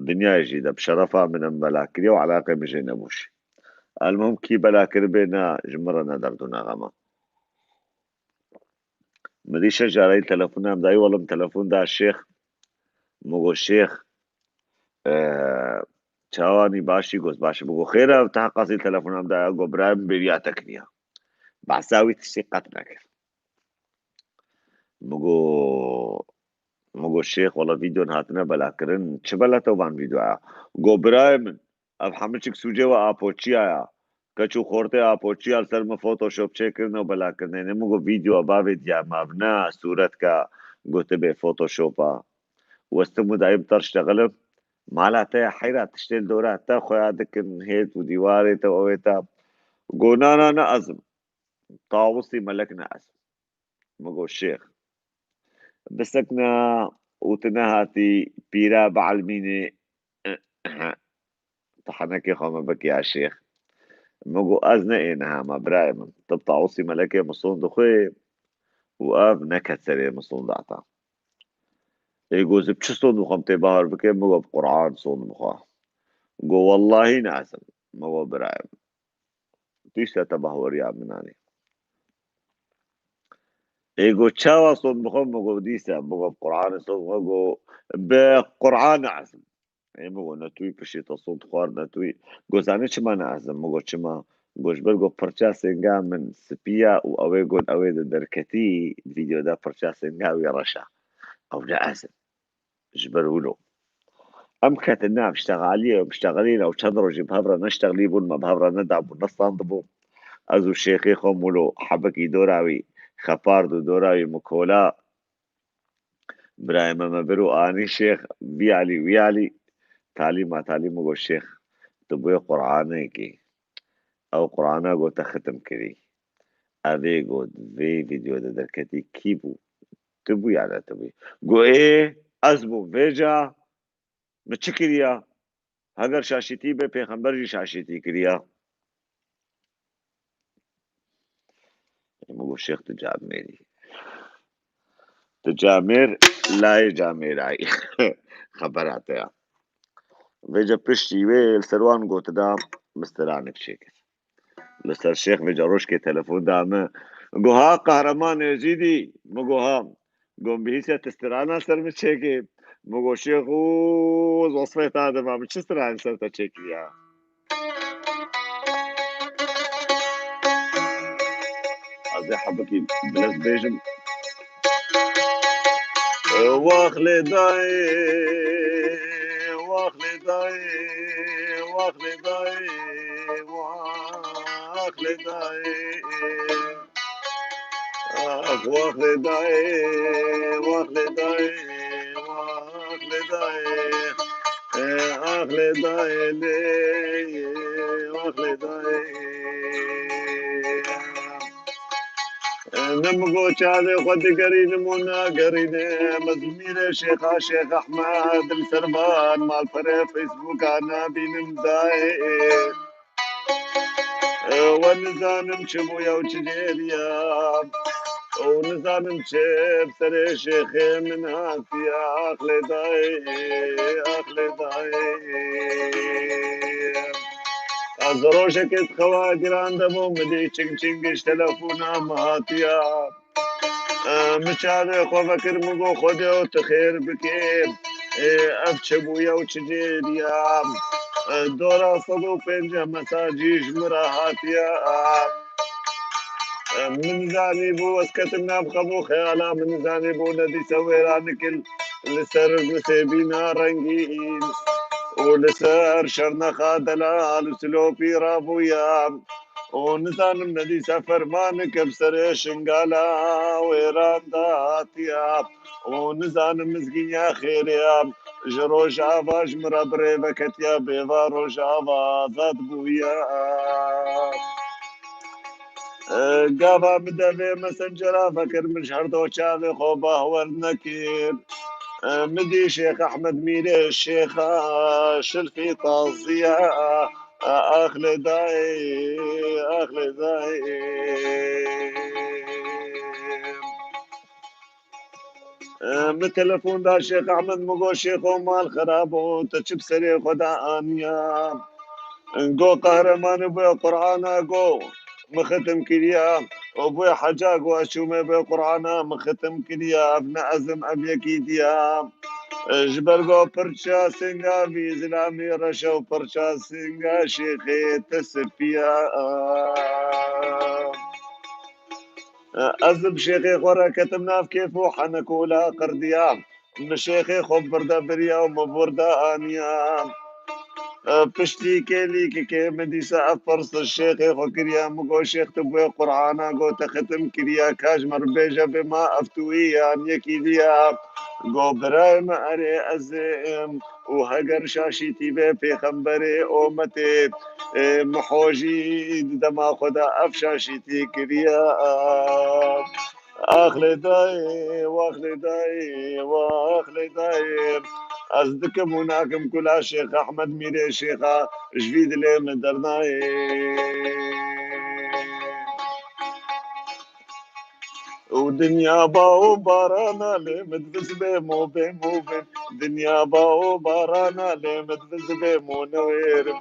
Dinyayê jî de bi şerefa min e min bela kiriye û eleqê min jê nebû jî. Elmuhim kî bela kiribê ne ji min re ne derd û ne xem e. Min dî şeş careyî telefona min dayî, wele min telefon da Şêx. Min got, Şêx, e, çawanî başî? Got, baş e. Min got, xêr e, te heqasî telefona min daya? Got, birayê min bêriya te kiriya. Behsa wî tiştî qet nekir. Min got, min got, Şêx, wele vîdeon hatine belakirin. Çi bela te van vîdeoya? Got, birayê min, ev hemiçik sûcê we Apoçiya ya. Keç û xortê Apoçiya li ser min Photoshop çêkirin û belakirinê. Min got, vîdeo bavê diya mavne sûretka gotibê Photoshop a. Westim û dayim ter ştexilim. Mala te ya heyra, tiştê li dora te xuya dikin, hêt û dîwarê te û ewê te. Got, na, na, ne ez im. Tawusî Melek ne ez im. Min got, Şêx, bisekne û tu nehatî pîra bielmînî, tu henekê xwe me bike ya Şêx. Min got, ez ne ê niha me, birayê min. Tu bi Tawusî Melekê min sond dixwê û ev neket serê min sonda te. Ê got, ji bi çi sond bixwem tê bahar bike? Min got, bi Quran sond bixwe. Got, wellahî ne ez im. Min got, birayê min. Dîsa te bahweriya min anî. Ê got, çawa sond bixwe? Min got, dîsa, min got, bi Quranê sond bixwe. Got, bi Quran ez im. Ê min got, ne tu yî piştî te sond xwar, ne tu yî. Got, zanî çima ne ez im? Min got, çima? Got, ji ber got, pirça sênga min spî ya û ew ê got, ew ê di derketî, vîdeo de pirça sênga wî reş e. Ew ne ez im. Ji ber wilo. Em ketin nav ştexaliyê, em ştexelîn ew çend rojî bi hev re neştexlî bûn, me bi hev re nedabû, nestandibû. Ez û şêxê xwe wilo hebekî dora wî xepard û dora wî mikola. Birayê me, me bir û anî şêx vî alî, wî alî. Talî ma talî min got, Şêx, tu bûyê Quranekê. Ew Qurana got te xitim kirî. Ev ê got, vê vîdeo de derketî kî bû? Tu bû ya ne tu bû? Got, ê, ez bûm. Vêca min çi kiriya? Heger şaşîtî be, pêxember jî şaşîtî kiriya. Min got, Şêx, tu camêrî. Tu camêr, layê camêrayî. Xebera te ya. Vêca piştî wê li ser wan gotina min stranek çêkir. Li ser Şêx vêca rojkê telefon da min. Go, ha Qehreman Êzîdî? Min go, ha. Go, bihîse tu strana ser min çêkê. Min got, "Şêx û wesfê te dima min çi stranê ser te çêkiriya?" Ez ê hebikî bi dest bêjim. Wax lê dayê, wax lê dayê, wax lê dayê, wax lê dayê. Ax, wax lê dayê, wax lê dayê, wax lê dayê. Ax lê dayê lê, wax lê dayê. Ne min got çavê xwe digerînim û nagerînim. Ez mîrê Şêxa Şêx Ehmed li ser van malperê Facebooka nabînim dayê. We nizanim çi bûye û çi jêriya. Û nizanim çi bi serê şêxê min hatiye. Ax lê dayê, ax lê dayê. Ez rojekê di xewa giran de bûm, min dî çing çing ji telefona min hatiye. Min çavê xwe vekir, min got, "Xwedê û tu xêr bikê. Ev çi bûye û çi jêriya? Dora sed û pêncî mesajî ji min re hatiye." Min zanîbû ez ketim nav xem û xeyala, min zanîbû nedîse wêra nikin li ser sêbîna rengîn û li ser şernexa delal û silopî rabûye. Û nizanim nedîse fermanik bi serê şingala wêran de hatiye. Û nizanim mizgîniya xêrê ya ji Rojava ji min re bi rê veketiye, bêva Rojava azad bûye. Gava min devê Messenger-a vekir, min ji her do çavê xwe bawer nekir. Min dî Şêx Ehmed Mîrê Şêxa şilfî taziye. Ax lê dayê, ax lê dayê. Min telefon da Şêx Ehmed, min got, "Şêxo, mal xerab o, te çi bi serê xwe de aniya?" Go, "Qehremanê, bûye Qur'ana, go, min xitim kiriya. Û bûye heca, go, ez çûme, bûye Qur'ana, min xitim kiriya. Ev ne ez im, ev yekî diya. Ji ber go pirça singa vî zilamî reşe û pirça singa şêxê te sipiya." Ez bi şêxê xwe re ketim nav kêf û henek û la qirdiya. Min şêxê xwe birde biriya û min vir de aniya. Piştî kêlîkekê min dîsa ev pirs şêxê xwe kiriya. Min got, "Şêx, tu bûye Qur'ana, got, te xitim kiriya, ka ji min re bêje bê ma ev tu yî yan yekî diya?" Got, "Birayê min, erê ez ê im û heger şaşîtî bê pêxemberê ometê, ê, min hojî di dema xwe de ev şaşîtî kiriya." Ax lê dayê, wax lê dayê, wax lê dayê. Ez dikim û nakim kula Şêx Ehmed Mîrê Şêxa ji vî dilê min dernayê. Û dinya ba û barana lê min diviz bêm û bêm û bêm. Dinya ba û barana lê min diviz bêm û newêrim.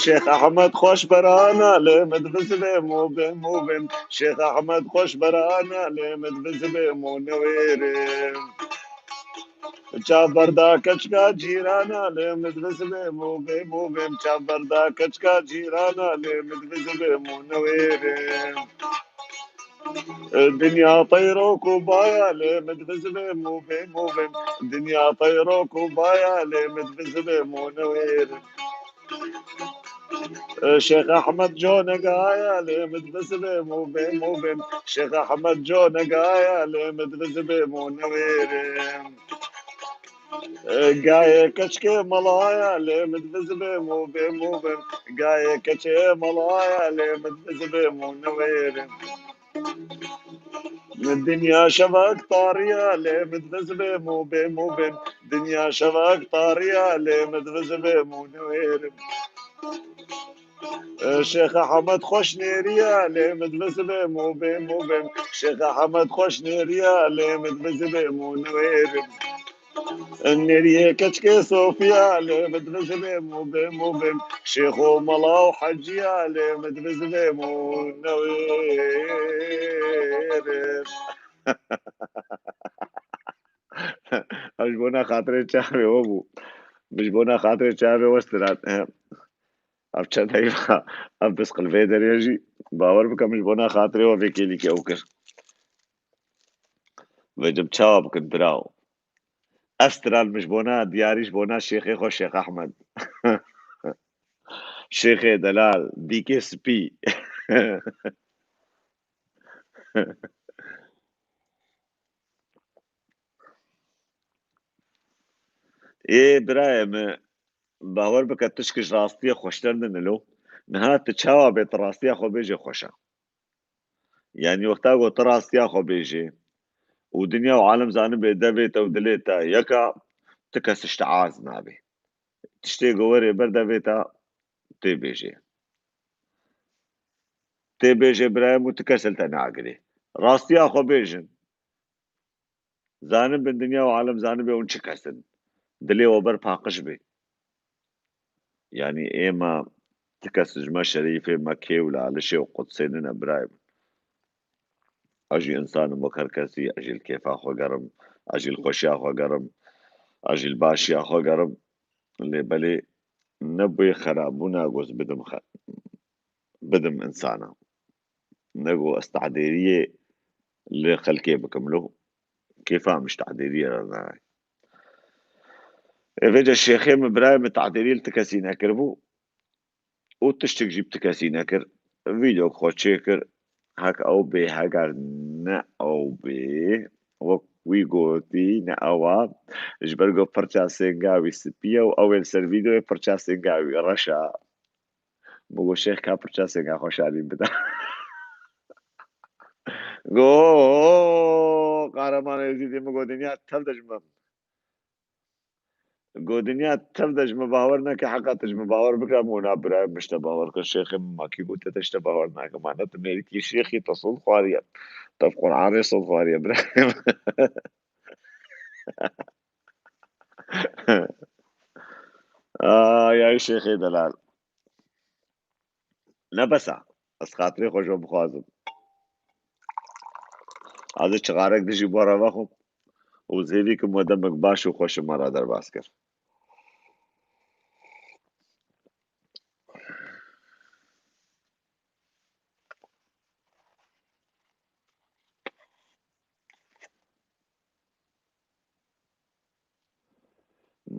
Şêx Ehmed xweş berana lê min diviz bêm û bêm û bêm. Şêx Ehmed xweş berana lê min diviz bêm û newêrim. Çavberda keçika cîrana lê min diviz bêm û bêm û bêm. Çavberda keçika cîrana lê min diviz bêm û newêrim. Dinya teyro ku baya lê min diviz bêm û bêm û bêm. Dinya teyro ku baya lê min diviz bêm û newêrim. Şêx Ehmed conegaya lê min diviz bêm û bêm û bêm. Şêx Ehmed conegaya lê min diviz bêm û newêrim. Gayê keçikê melaya lê min diviz bêm û bêm û bêm. Gayê keçê melaya lê min diviz bêm û newêrim. Dinya şevak tariya lê min diviz bêm û bêm û bêm. Dinya şevak tariya lê min diviz bêm û newêrim. Şêx Ehmed xweş nêriya lê min diviz bêm û bêm û bêm. Şêx Ehmed xweş nêriya lê min diviz bêm û newêrim. Nêriyê keçikê Sofiya lê min diviz bêm û bêm û bêm. Şêxo mela û heciya lê min diviz bêm û newêrim. Ji bona xatirê çavê we bû. Ji bona xatirê çavê we stirat. Ev çend heyva, ev bisqil vê derê jî. Bawer bike min ji bona xatirê we vê kêlîkê ew kir. Vêcim çawa bikin biraw. Ev stiran min ji bona diyarî ji bona şêxê xwe Şêx Ehmed. Şêxê delal, dîkê spî. Ê birayê min, bawer bike tişk ji rastiyê xweştir nîne lo. Niha tu çawa bê tu rastiya xwe bêjê xweş e. Yanî wexta ku tu rastiya xwe bêjê û dinya û alem zanibê devê te û dilê te yek e, ti kes ji te az nabe. Tiştê ku were ber devê te tê bêjê. Tê bêjê birayê min û ti kes li te nagirê. Rastiya xwe bêjin. Zanibin dinya û alem zanibê hûn çi kes in. Dilê we ber paqij bê. Yanî êma ti kes ji me şerîfê me kê û lalişê û qudsê nîne birayê min. Ez jî însan im wek her kesî, ez jî li kêfa xwe gerim, ez jî li xweşiya xwe gerim, ez jî li başiya xwe gerim. Lê belê ne bê xerabûna ku ez bidim xe-, bidim însana. Ne ku ez tehdêriyê li xelkê bikim lo. Kêfa min ji tehdêriyê re nayê. Ê vêca şêxê min, birayê min tehdêriyê li ti kesî nekiribû û tiştik jî bi ti kesî nekir. Vîdeok xwe çêkir. Hek ew bê, heger ne ew bê, wek wî gotî, ne ew a. Ji ber ku pirça sênga wî spî ye û ew ê li ser vîdeoyê pirça sênga wî reş e. Min got, "Şêx ka pirça sênga xwe şanî bide." Go, Qahraman Êzîdî, min got, "Dinya tev de ji min." Go, "Dinya tev de ji min bawer neke, heqa tu ji min bawer bike." Min got, "Na birayê min, ji te bawer kim, şêxê min makî got te, te ji te bawer nake. Ma ne tu mêrikî şêxî, te sod xwariye. Te bi Qur'anê sod xwariye, birayê min." Ay, ay, şêxê delal. Ne bes e. Ez xatirê xwe ji we bixwazim. Ez ê çixarek dijî bo re vexwim û zêdî kim we demek baş û xweş ji me re derbas kir.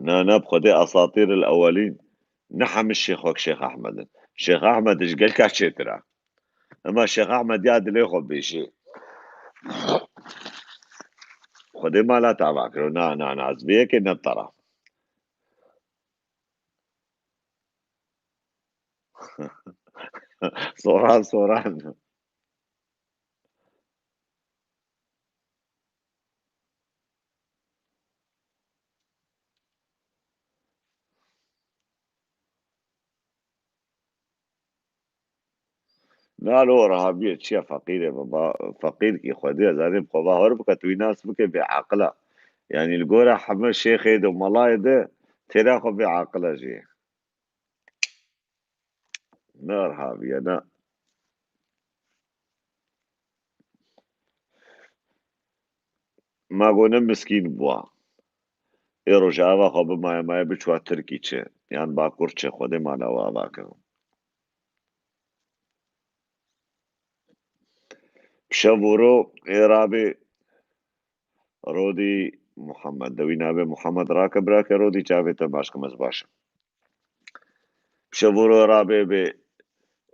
Na, na, bi Xwedê esatîr el ewelîn. Ne hemî şêx wek Şêx Ehmed in. Şêx Ehmed ji gelka çêtir e. Ema Şêx Ehmed ya dilê xwe bêjê. Xwedê mala te ava kiro. Na, na, na, ez vê yekê ne tera. Soran, soran. Na lo rehabiyê çi ye, feqîrê baba, feqîr kî Xwedê zanê bi xwe bawer bike, tu wî nas bike bê aqil e. Yanî li gora heme şêxê de û melayê de têra xwe bê aqil e jî. Ne rehabiye, ne. Ma go ne miskîn bûa. Ê roja ava xwe bimaye maye biçwa Tirkî çi? Yan Bakur çi? Xwedê mala we ava kir. Bi şev û ro ê rabê Rodî Muhammed, de wî navê Muhammed rake, birake Rodî, çavê te baş kim, ez baş im. Bi şev û ro rabê bê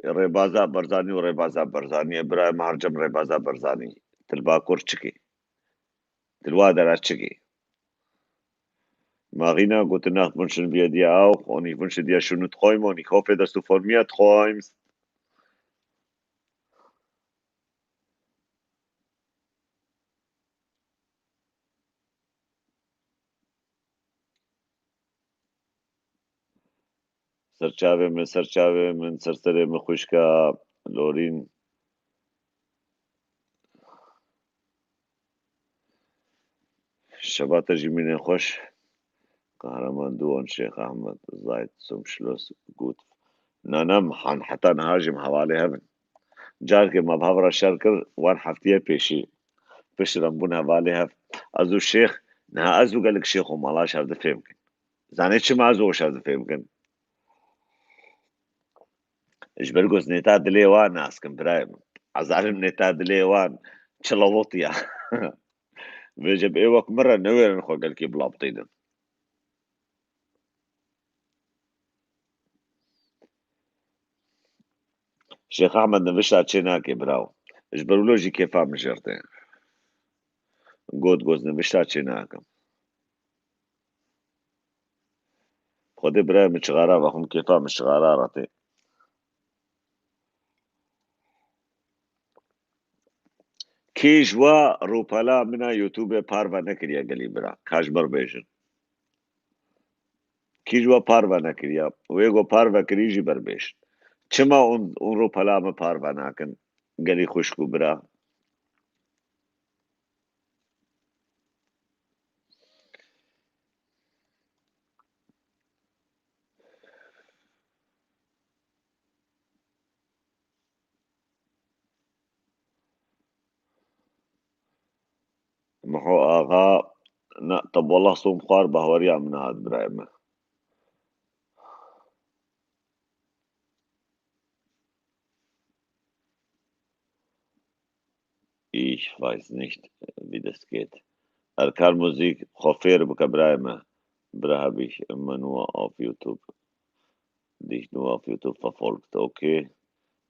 Rêbaza Barzanî û Rêbaza Barzanî, ê birayê me her cem Rêbaza Barzanî. Til Bakur çikî? Til wa dera çikî? Marina gute Nacht wünschen wir dir auch und ich wünsche dir schöne Träume und ich hoffe, dass du von mir träumst. Serçavê min, serçavê min, serserê min xwişka Lorîn. Şeva te jî mînên xweş. Kahraman Duon Şêx Ahmed, seid zum Schluss gut. Na, na, han heta niha jî em hevalê hev in. Carkê me bi hev re şer kir, wan heftiye pêşî. Piştre em bûn hevalê hev. Ez û Şêx Niha ez û gelek şêx û mala şer difêm kin. Zanê çima ez û şer difêm kin? Ji ber ku ez nêta dilê wan nas kim, birayê min. Ez zanim nêta dilê wan çi lewitiya. Vêce bi ê wek min re newêrin xwe gelkî bila bitînin. Şêx Ehmed nivişta çê nake, bravo. Ji ber wilo jî kêfa min jêr tê. Got, got nivişta çê nakim. Xwedê birayê min çixara vexwim, kêfa min çixara re tê. Kî ji we rûpela min a YouTube parve nekiriye gelî bira? Ka ji min re bêjin. Kî ji we parve nekiriye? Wê ku parve kirî jî berbêjin. Çima hûn, hûn rûpela min parve nakin? Gelî xwişk û bira. Miho Axa, ne, te wallah som xwar, bahweriya min hat birayê me. Ich weiß nicht, wie das geht. Erkan Musik, xwe fêr bike birayê me. Bira hebî, min wa auf YouTube. Dich nur auf YouTube verfolgt, okay.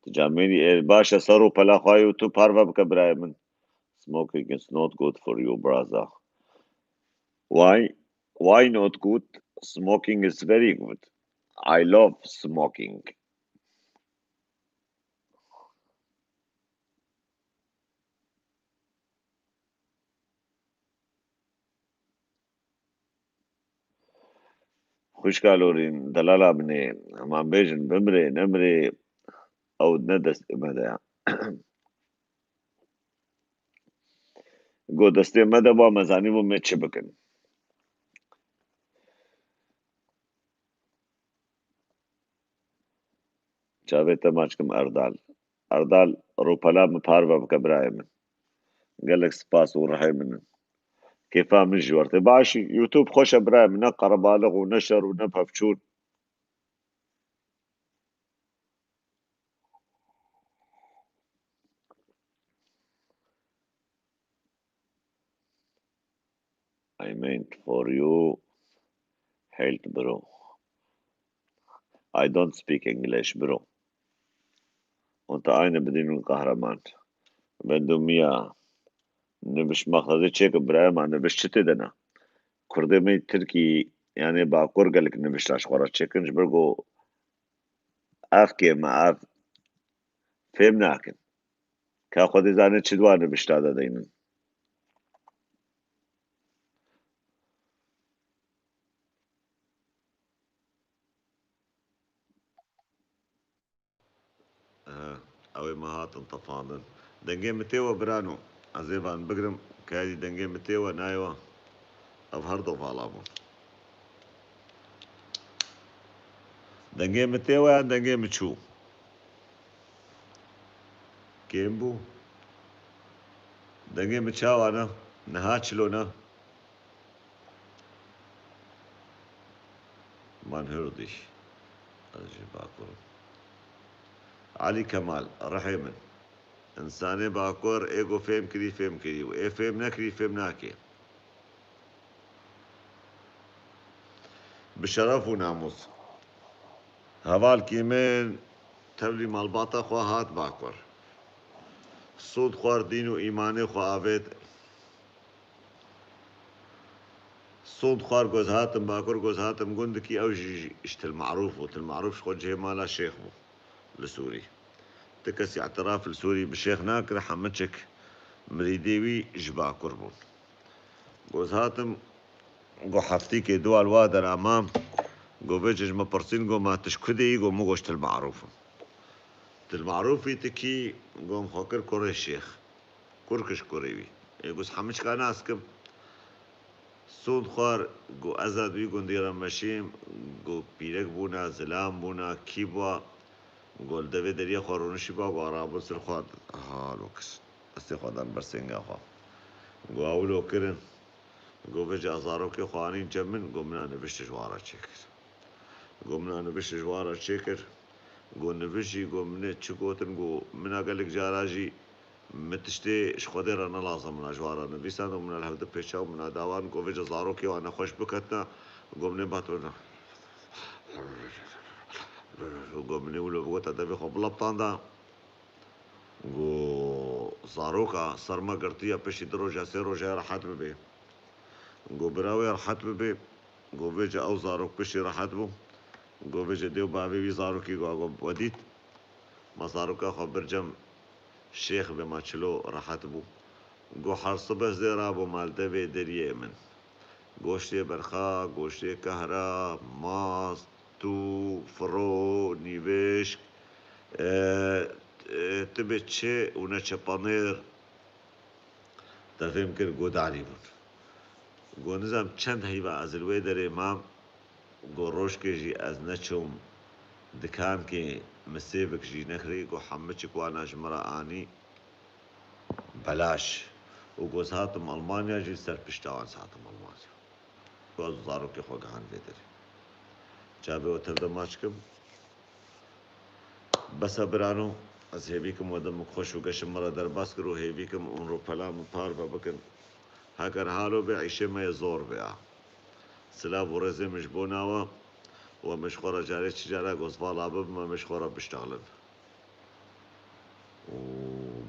Tu camêrî, e, baş e, ser û pela xwe YouTube parve bike birayê min. Smoking is not good for you, brother. Why? Why not good? Smoking is very good. I love smoking. Xwişka lorîn, delala min ê, heman bêjin, bimirê, nemirê, ew ne destê me de ya. Got destê me de ba, me zanîbû me çi bikin. Çavê te maç kim Erdal. Erdal, rûpela min parve bike birayê min. Gelek spas û rihê min in. Kêfa min ji we re tê. Başî, YouTube xweş e birayê min, ne qerebalix û ne şer û ne pevçûn. I meant for you health, bro. I don't speak English, bro. Unter eine Bedingung, Kahraman. Wenn du mir niviş maxazê çêke birayê ma, niviş çi tê de ne? Kurdê me Tirkî, yani Bakur gelek nivişta ji xwe re çêkin, ji ber ku ev kêm e, ev fêm nakin. Ka Xwedê zane çi di wan nivişta de deynin. Ehe, ew ê me hatin tefandin. Dengê min tê we birano. Ez ê van bigrim, ka yadî dengê min tê we, nayê we. Ev her du vala bûn. Dengê min tê we yan dengê min çû? Kêm bû. Dengê min çawa ne? Niha çilo ne? Man hör dich. Ez ji Bakur im. Elî Kemal, rihê min. Însanê Bakur ê ku fêm kirî, fêm kirî û ê fêm nekirî, fêm nake. Bi şeref û namûs. Hevalkî min tevlî malbata xwe hat Bakur. Sûd xwar, dîn û îmanê xwe avêt. Sûd xwar, goz hatim Bakur, goz hatim gundikî, ew jî ji Til Marûf bû. Til Marûf ji xwe cihê mala şêx bû li Sûrî. Ti kesî îtiraf li Sûrî bi şêx nakir, hemiçik mirîdê wî ji Bakur bûn. Goz hatim, go heftîkê dua li wa dera mam, go vêce ji min pirsîn, go ma tu ji ku de yî, go min got ji Til Marûf im. Til Marûfî tu kî? Go min xwe kir kurê şêx. Kurkiş kurê wî. Ê, go ez hemiçka nas kim. Sûd xwar, go ez a di wî gundî re meşîm, go pîrek bûna, zilam bûna, kî bûa, go li devê deriyê xwe rûnişî ba, go rabûn ser xwe, ha, lo kir. Destê xwe dan ber sênga xwe. Go ew lo kirin. Go vêca zarokê xwe anîn cem min, go mina nivişt ji wan re çêkir. Go mina nivişt ji wan re çêkir. Go nivişt jî, go min ê çi gotin, go mina gelek cara jî min tiştê ji Xwedê re nelazim, mina ji wan re nivîsand û mina li hev di pêça û mina dawan, go vêca zarokê wan nexweş biketine, go min ê bat go min ê wilo bigota devê xwe bileptanda. Go zaroka ser me girtiye, piştî du roja, sê roja rehet bibê. Go bira wê rehet bibê. Go vêca ew zarok piştî rehet bû. Go vêca dê û bavê wî zarokî go, go wedît. Ma zaroka xwe bir cem şêx bê, ma çilo rehet bû. Go her sibe zêra bû mal devê deriyê min. Goştê berxa, goştê kehra, mast, tû, firo, nîvêşk, e, e, tibê çi û neçe panêr. Te fêm kir, godarî bûn. Go nizam çend heyva ez li wê derê mam, go rojkê jî ez neçûm dikankê, min sêvik jî nexirî, go hemû çik wana ji min re anî belaş. Û go ez hatim Almanya jî ser pişta wan ez hatim Almanya. Go ez zarokê xwe gihand vê derê. Çavê we tev de maç kim. Bes e birano, ez hêvî kim we demik xweş û geşim me re derbas kir û hêvî kim hûn rûpela min parve bikin. Heger halo bê, îşê me yê zor bê a. Silav û rêzê min ji bona we û em ji xwe re carê çi cara gozvala bibim, em ji xwe re biştexlin. Û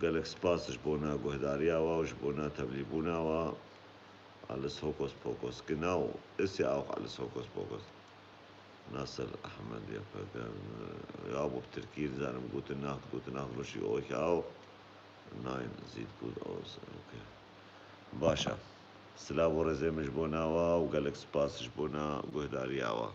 gelek spas ji bona guhdariya we û ji bona tevlîbûna we. Alles Hokus Pokus, genau, ist ja auch alles Hokus Pokus. Nasser Ahmed, ja, pardon, ja, bu Tirkî nizanim, gute Nacht, gute Nacht, wünsche ich euch auch. Nein, sieht gut aus, okay. Baş e. Silav û rêzê min ji bona we û gelek spas ji bona guhdariya we.